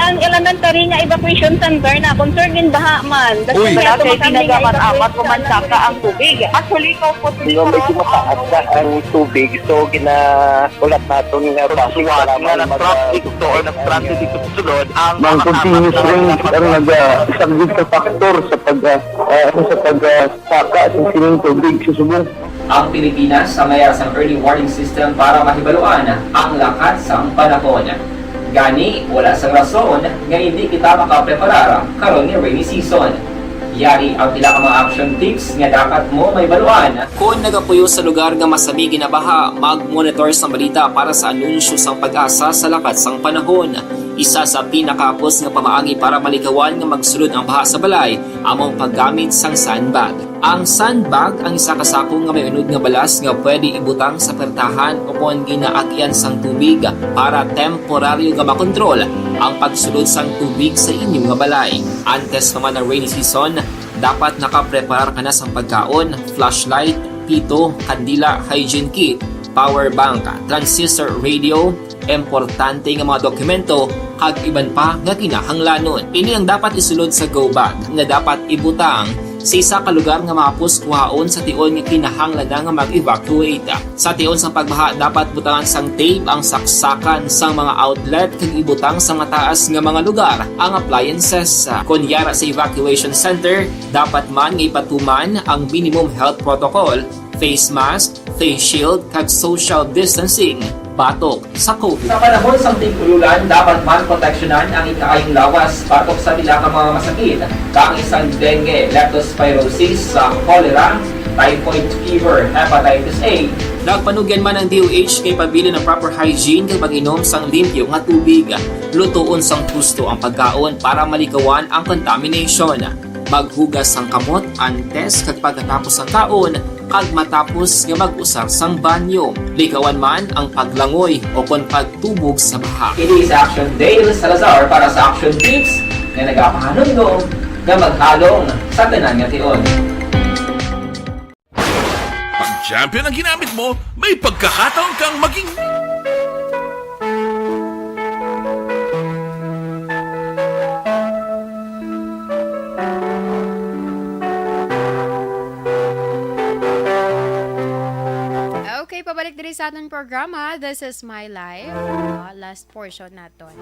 Ang elementary nga evacuation center na concern in baha man. Uy. Wala kay ginagamit amat ko man saka ang tubig. Actually, ikaw po, Di ba, medyo mataas na ang tubig, so ginahulat naton nga basi nga nag-traffic to or nag-traffic dito sa sulod ang mga continuous rain ang nag-, ah, isang gid ka factor sa pag, ah, ah, ano, sa pag, ah, saka sa sining tubig sa subong. Ang Pilipinas ang may sang early warning system para mahibaluan ang lakat sang panahon. Gani, wala sang rason nga hindi kita makapreparar karon nga rainy season. Yari ang pila ka mga action tips nga dapat mo mahibaluan. Kon nagapuyo sa lugar nga masami ginabaha, mag-monitor sang balita para sa anunsyo sang PAGASA sa lakat sang panahon. Isa sa pinakahapos nga pamaagi para malikawan nga magsulod ang baha sa balay amo ang paggamit sang sandbag. Ang sandbag ang isa ka sako nga may unod nga balas nga pwede ibutang sa pertahan o kon ginaagyan sang tubig para temporaryo nga makontrol ang pagsulod sang tubig sa inyo nga balay. Antes pa man ang rainy season, dapat nakapreparar ka na sang pagkaon, flashlight, pito, kandila, hygiene kit, power bank, transistor radio, importante nga mga dokumento, kag iban pa nga kinahanglanon. Ini ang dapat isulod sa go bag nga dapat ibutang sa isa ka lugar nga mahapos kuhaon sa tion nga kinahanglan na nga mag-evacuate. Sa tion sang pagbaha, dapat butangan sang tape ang saksakan sang mga outlet kag ibutang sa mataas nga mga lugar ang appliances. Kon yara sa evacuation center, dapat man nga ipatuman ang minimum health protocol, face mask, face shield, kag social distancing batok sa COVID. Sa panahon sang tig-ululan, dapat man proteksyonan ang ikaayong lawas batok sa pila ka mga masakit, kaangay sang dengue, leptospirosis, sa cholera, Typhoid fever, hepatitis A. Nagpanugyan man ang D O H kay pabilin ang proper hygiene kag pag-inom sang limpyo nga tubig. Lutoon sang husto ang pagkaon para malikawan ang contamination. Maghugas sang kamot antes kag pagkatapos sang kaon, kag matapos nga mag-usar sang banyo. Likawan man ang paglangoy o kon pagtubog sa baha. Ini si Action Dale Salazar para sa Action Tips nga nagapahanumdom nga maghalong sa tanan nga tion. Pag champion ang ginamit mo, may pagkakataon kang maging Okay, pabalik diri sa aton programa. This is my life. Ah, last portion naton.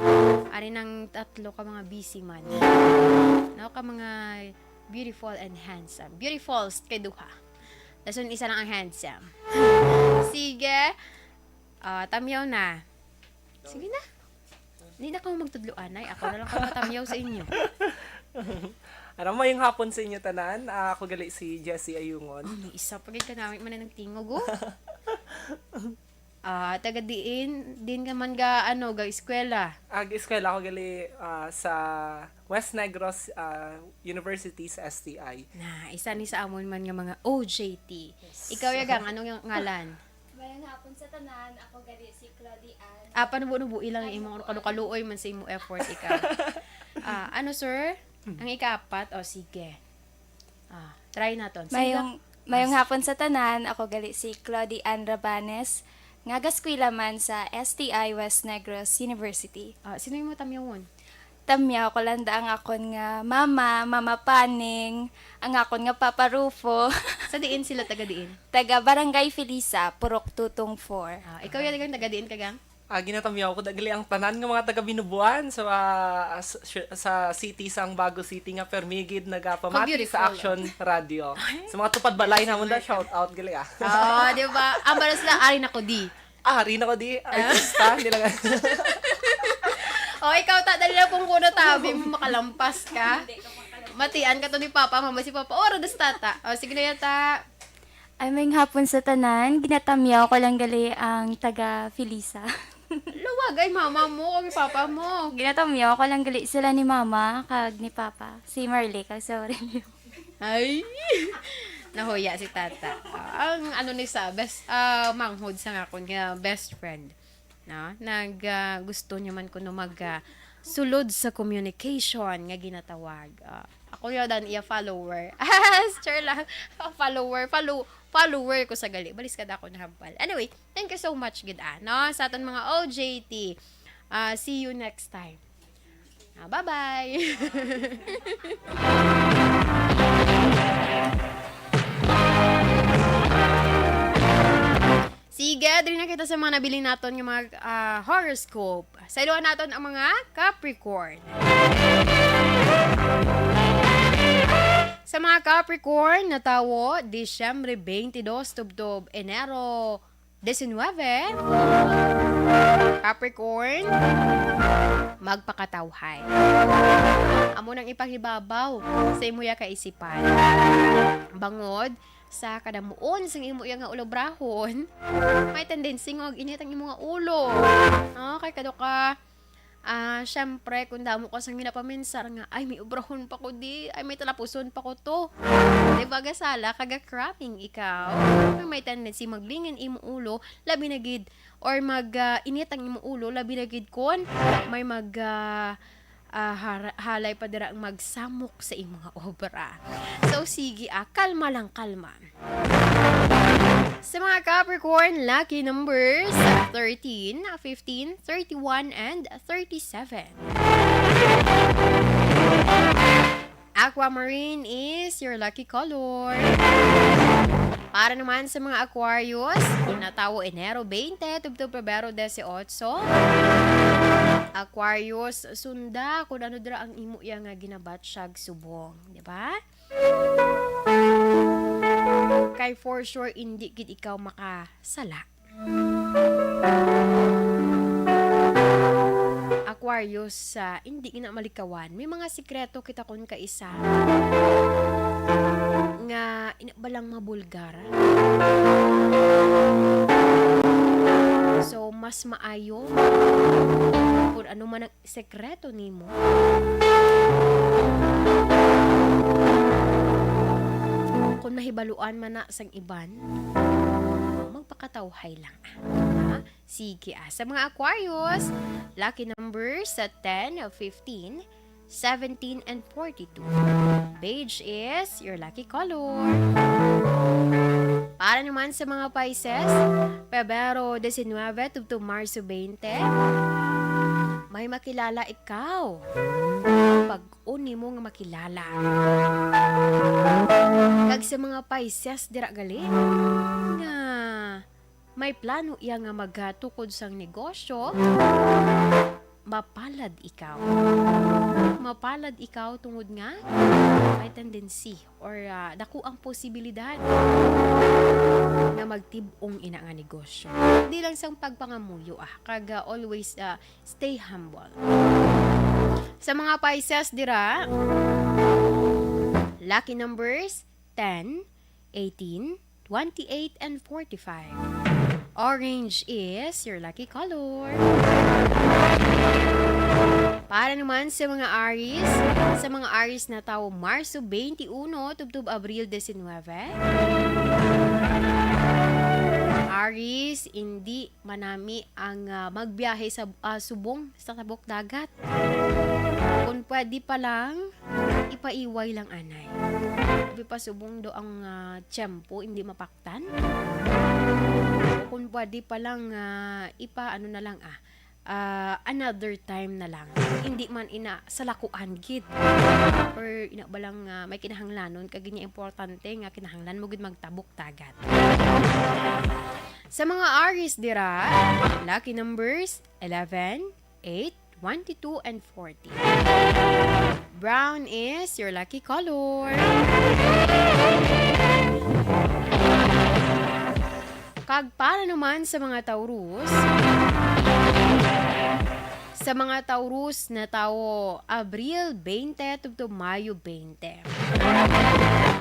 Ari nang tatlo ka mga busy man. No, ka mga beautiful and handsome. Beautiful kay duha. Dason isa lang ang handsome. Sige. Ah, tamyaw na. Sige na. Di na kamo magtudloan, ay. Ako na lang kamo tamyaw sa inyo. Ano, mayong hapon sa inyo tanan. Ah, ako gali si Jessie Ayungon. Oh, may isa pa gid ka namin man ang tingog, oh. Ah, taga diin din ka man ga, ano, ga eskwela? Ag eskwela ako gali ah, sa West Negros ah, University sa S T I. Na, isa ni sa amon man nga mga O J T. Ikaw, Yagang, anong iyang ngalan? Mayong hapon sa tanan. Ako gali si Claudie Ann. Ah, panubo-nubo ilang imong kalukaluoy man sa imong effort ikaw. Ah, ano, sir? Ang ikaapat? O, sige. Ah, try naton. Sige, Mayong, Doc. Mayong Ah, hapon sa tanan. Ako gali si Claudie Ann Rabanes, nga gaskwela man sa S T I West Negros University. Ah, sino imong tamyawon? Tamyaw ko lang da ang akon nga mama, Mama Paning, ang akon nga Papa Rufo. Sa diin sila, taga diin? Taga Barangay Felisa, Purok Tutong four. Ah, ikaw, Yagang, taga diin ka, Gang? Ah, ginatamyaw ko da gali ang tanan nga mga taga Binubuan sa, ah, sa, sa city, sang Bago City, nga permi gid nagapamati sa Action Radio. Sa mga tupad balay namon da, shout out gali, ah. Oh, di ba? Ang balas na, ari na ko di. Ari na ko di, artista, hindi lang. Oh, ikaw, ta, dali lang kung kuno tabi mo, makalampas ka. Matian ka to ni Papa, Mama, si Papa, ora das tata. Oh, sige na yata. Ay, may hapon sa tanan. Ginatamyaw ko lang gali ang taga Felisa. Luwag ay mama mo, kag papa mo. Ginatamyaw ko lang gali sila ni mama kag ni papa. Si Marley kag si Aurelio. Ay! Nahuya si tata. Ah, ang ano ni sa best ah, manghod sa akon nga best friend. No? Nag ah, gusto niya man kuno mag ah, sulod sa communication nga ginatawag. Ah, ako yun ang iya follower. Sure lang. Follower, follow, follower ko sa gali. Balis ka dako na hampal. Anyway, thank you so much gid ah, no? Sa aton mga O J T. Ah, see you next time. Ah, bye-bye! Sige, diri na kita sa mga nabilin naton nga mga ah, horoscope. Sa iluhan naton ang mga Capricorn. Sa mga Capricorn, natawo, Disyembre twenty-two tubtob Enero diecinueve, Capricorn, magpakatawhay. Amo nang ipanghibabaw sa imo ya kaisipan. Bangod sa kadamuon sang imo ya nga ulobrahon, may tendency nga mag-init ang imo nga ulo. No? Kay kado ka Ah, syempre, kung damo ka sang ginapaminsar nga, "Ay, may obrahon pa ko di, ay, may talapuson pa ko to." Di ba, gasala ka, ga-cramming ikaw? May, may tendency maglingin imo ulo, labi na gid, or mag, ah, init ang imo ulo, labi na gid kon may mag, ah, ah, har- halay pa dira ang magsamok sa imo nga obra. So, sige, ah, kalma lang, kalma. Sa mga Capricorn, lucky numbers thirteen, fifteen, thirty-one, and thirty-seven. Aquamarine is your lucky color. Para naman sa mga Aquarius, natawo Enero twenty, tubtob Pebrero dieciocho. Aquarius, sunda kung ano dira ang imo iya nga ginabatsyag subong, di ba? Kay for sure, indi gid ikaw makasala. Aquarius, ah, indi gina malikawan. May mga sikreto kita kon kaisa. nga ina ba lang mabulgar. So, mas maayo kung ano man ang sekreto nimo. Kung mahibaluan man na sang iban, magpakatawhay lang. Ha? Sige, ah. Sa mga Aquarius, lucky numbers sa ten, fifteen, seventeen, and forty-two. Beige is your lucky color. Para naman sa mga Pisces, Pebrero diecinuebe tubtob Marso twenty, may makilala ikaw. Bag-o nimo nga makilala. Kag sa mga Pisces dira gali nga may plano iya nga magtukod sang negosyo, mapalad ikaw. Mapalad ikaw tungod nga may tendency or, ah, dako ang posibilidad nga magtib-ong ina nga negosyo. Di lang sang pagpangamuyo, ah, kag, ah, always, ah, stay humble. Sa mga Pisces dira, lucky numbers, ten, eighteen, twenty-eight, and forty-five. Orange is your lucky color. Para naman sa mga Aries, sa mga Aries na tawo Marso twenty-one tubtob Abril diecinuebe, Aries, hindi manami ang, ah, magbiyahe sa, ah, subong sa tabok dagat. Kung pwede pa lang, ipaiway lang anay. Abi pa subong do ang, ah, tiyempo, hindi mapaktan. O kung pwede pa lang, ah, ipa, ano na lang, ah, ah, another time na lang. Hindi man ina sa lakuan gid. Or ina ba lang, ah, may kinahanglanon, kag niya importante nga kinahanglan mo gid magtabok dagat. Sa mga Aries dira, lucky numbers, eleven, eight, twenty-two, and forty. Brown is your lucky color. Kag para naman sa mga Taurus, sa mga Taurus na tawo Abril twenty tubtob Mayo twenty.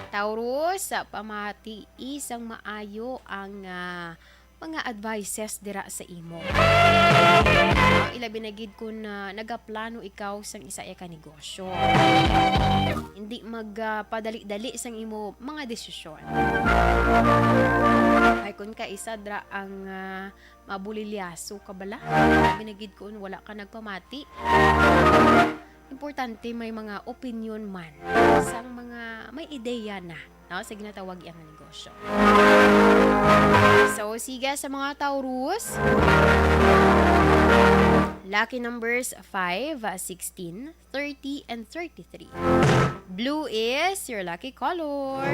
Taurus, sa pamatii sang maayo ang, ah, mga advices dira sa imo. Ah, ilabi na gid kun, ah, nagaplano ikaw sang isa ka negosyo. Hindi mag, ah, padali-dali sang imo mga desisyon. Ay, kun kaisa dira ang, ah, mabulilyaso ka bala, ilabi na gid kun wala ka nagpamati. Importante may mga opinion man sang mga may ideya na, no, sa ginatawag iya nga negosyo. So, sige, sa mga Taurus, lucky numbers five, sixteen, thirty, and thirty-three. Blue is your lucky color.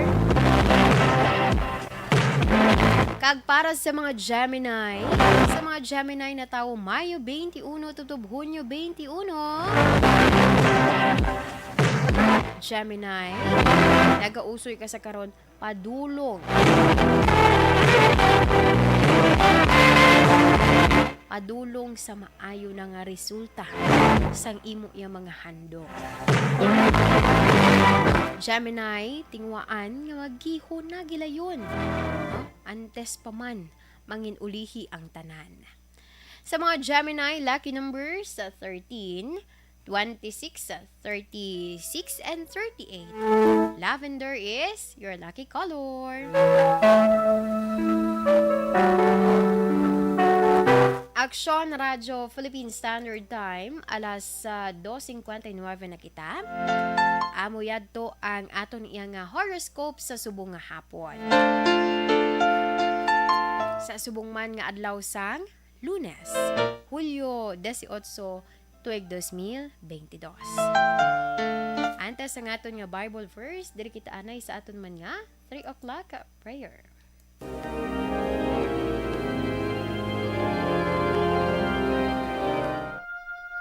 Kag para sa mga Gemini, sa mga Gemini na tawo Mayo twenty-one tubtob Hunyo twenty-one, Gemini, nagausoy ka sa karon, padulong. Padulong sa maayo na nga resulta sang imo iya mga handom. Gemini, tinguhaan nga magihon na gilayon, no? Antes pa man mangin-ulihi ang tanan. Sa mga Gemini, lucky numbers, ah, thirteen, twenty-six, thirty-six, and thirty-eight. Lavender is your lucky color. Aksyon Radyo Philippine Standard Time, alas, ah, dos cincuenta y nueve na kita. Amo yadto ang aton iya nga horoscope sa subong nga hapon. Sa subong man nga adlaw sang Lunes, Hulyo dieciocho, tuig dos mil veintidós. Antes ang aton nga Bible verse, diri kita anay sa aton man nga three o'clock prayer.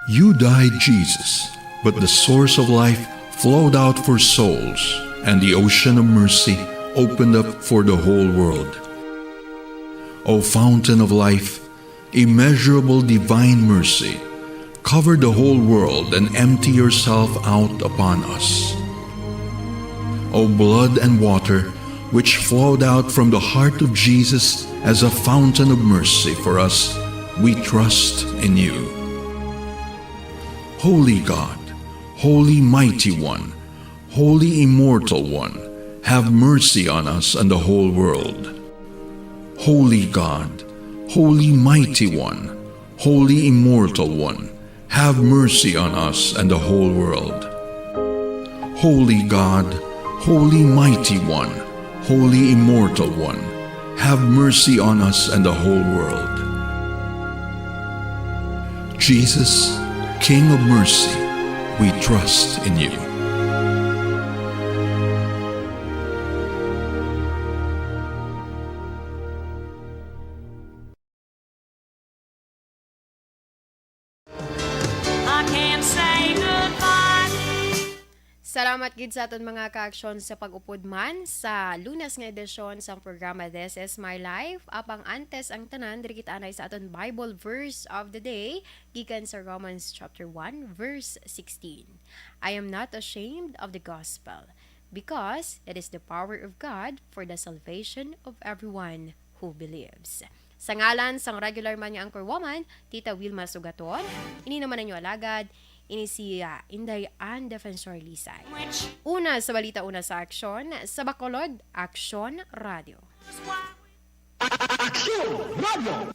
You died, Jesus, but the source of life flowed out for souls, and the ocean of mercy opened up for the whole world. O fountain of life, immeasurable divine mercy, cover the whole world and empty yourself out upon us. O blood and water, which flowed out from the heart of Jesus as a fountain of mercy for us, we trust in you. Holy God, Holy Mighty One, Holy Immortal One, have mercy on us and the whole world. Holy God, Holy Mighty One, Holy Immortal One, have mercy on us and the whole world. Holy God, Holy Mighty One, Holy Immortal One, have mercy on us and the whole world. Jesus, King of mercy, we trust in you. I can't say goodbye. Salamat gid sa aton mga kaaksyon sa pag-upod man sa Lunes nga edisyon sang programa This Is My Life. Apang antes ang tanan, diri kita anay sa aton Bible verse of the day gikan sa Romans chapter one verse sixteen. "I am not ashamed of the gospel, because it is the power of God for the salvation of everyone who believes." Sa ngalan sang regular man nga anchor woman, Tita Wilma Sugaton, ini naman ang inyo alagad, ini si ah, Inday Ann Defensor Lisay. Una sa balita, una sa aksyon, sa Bacolod, Aksyon Radio. Aksyon Radio!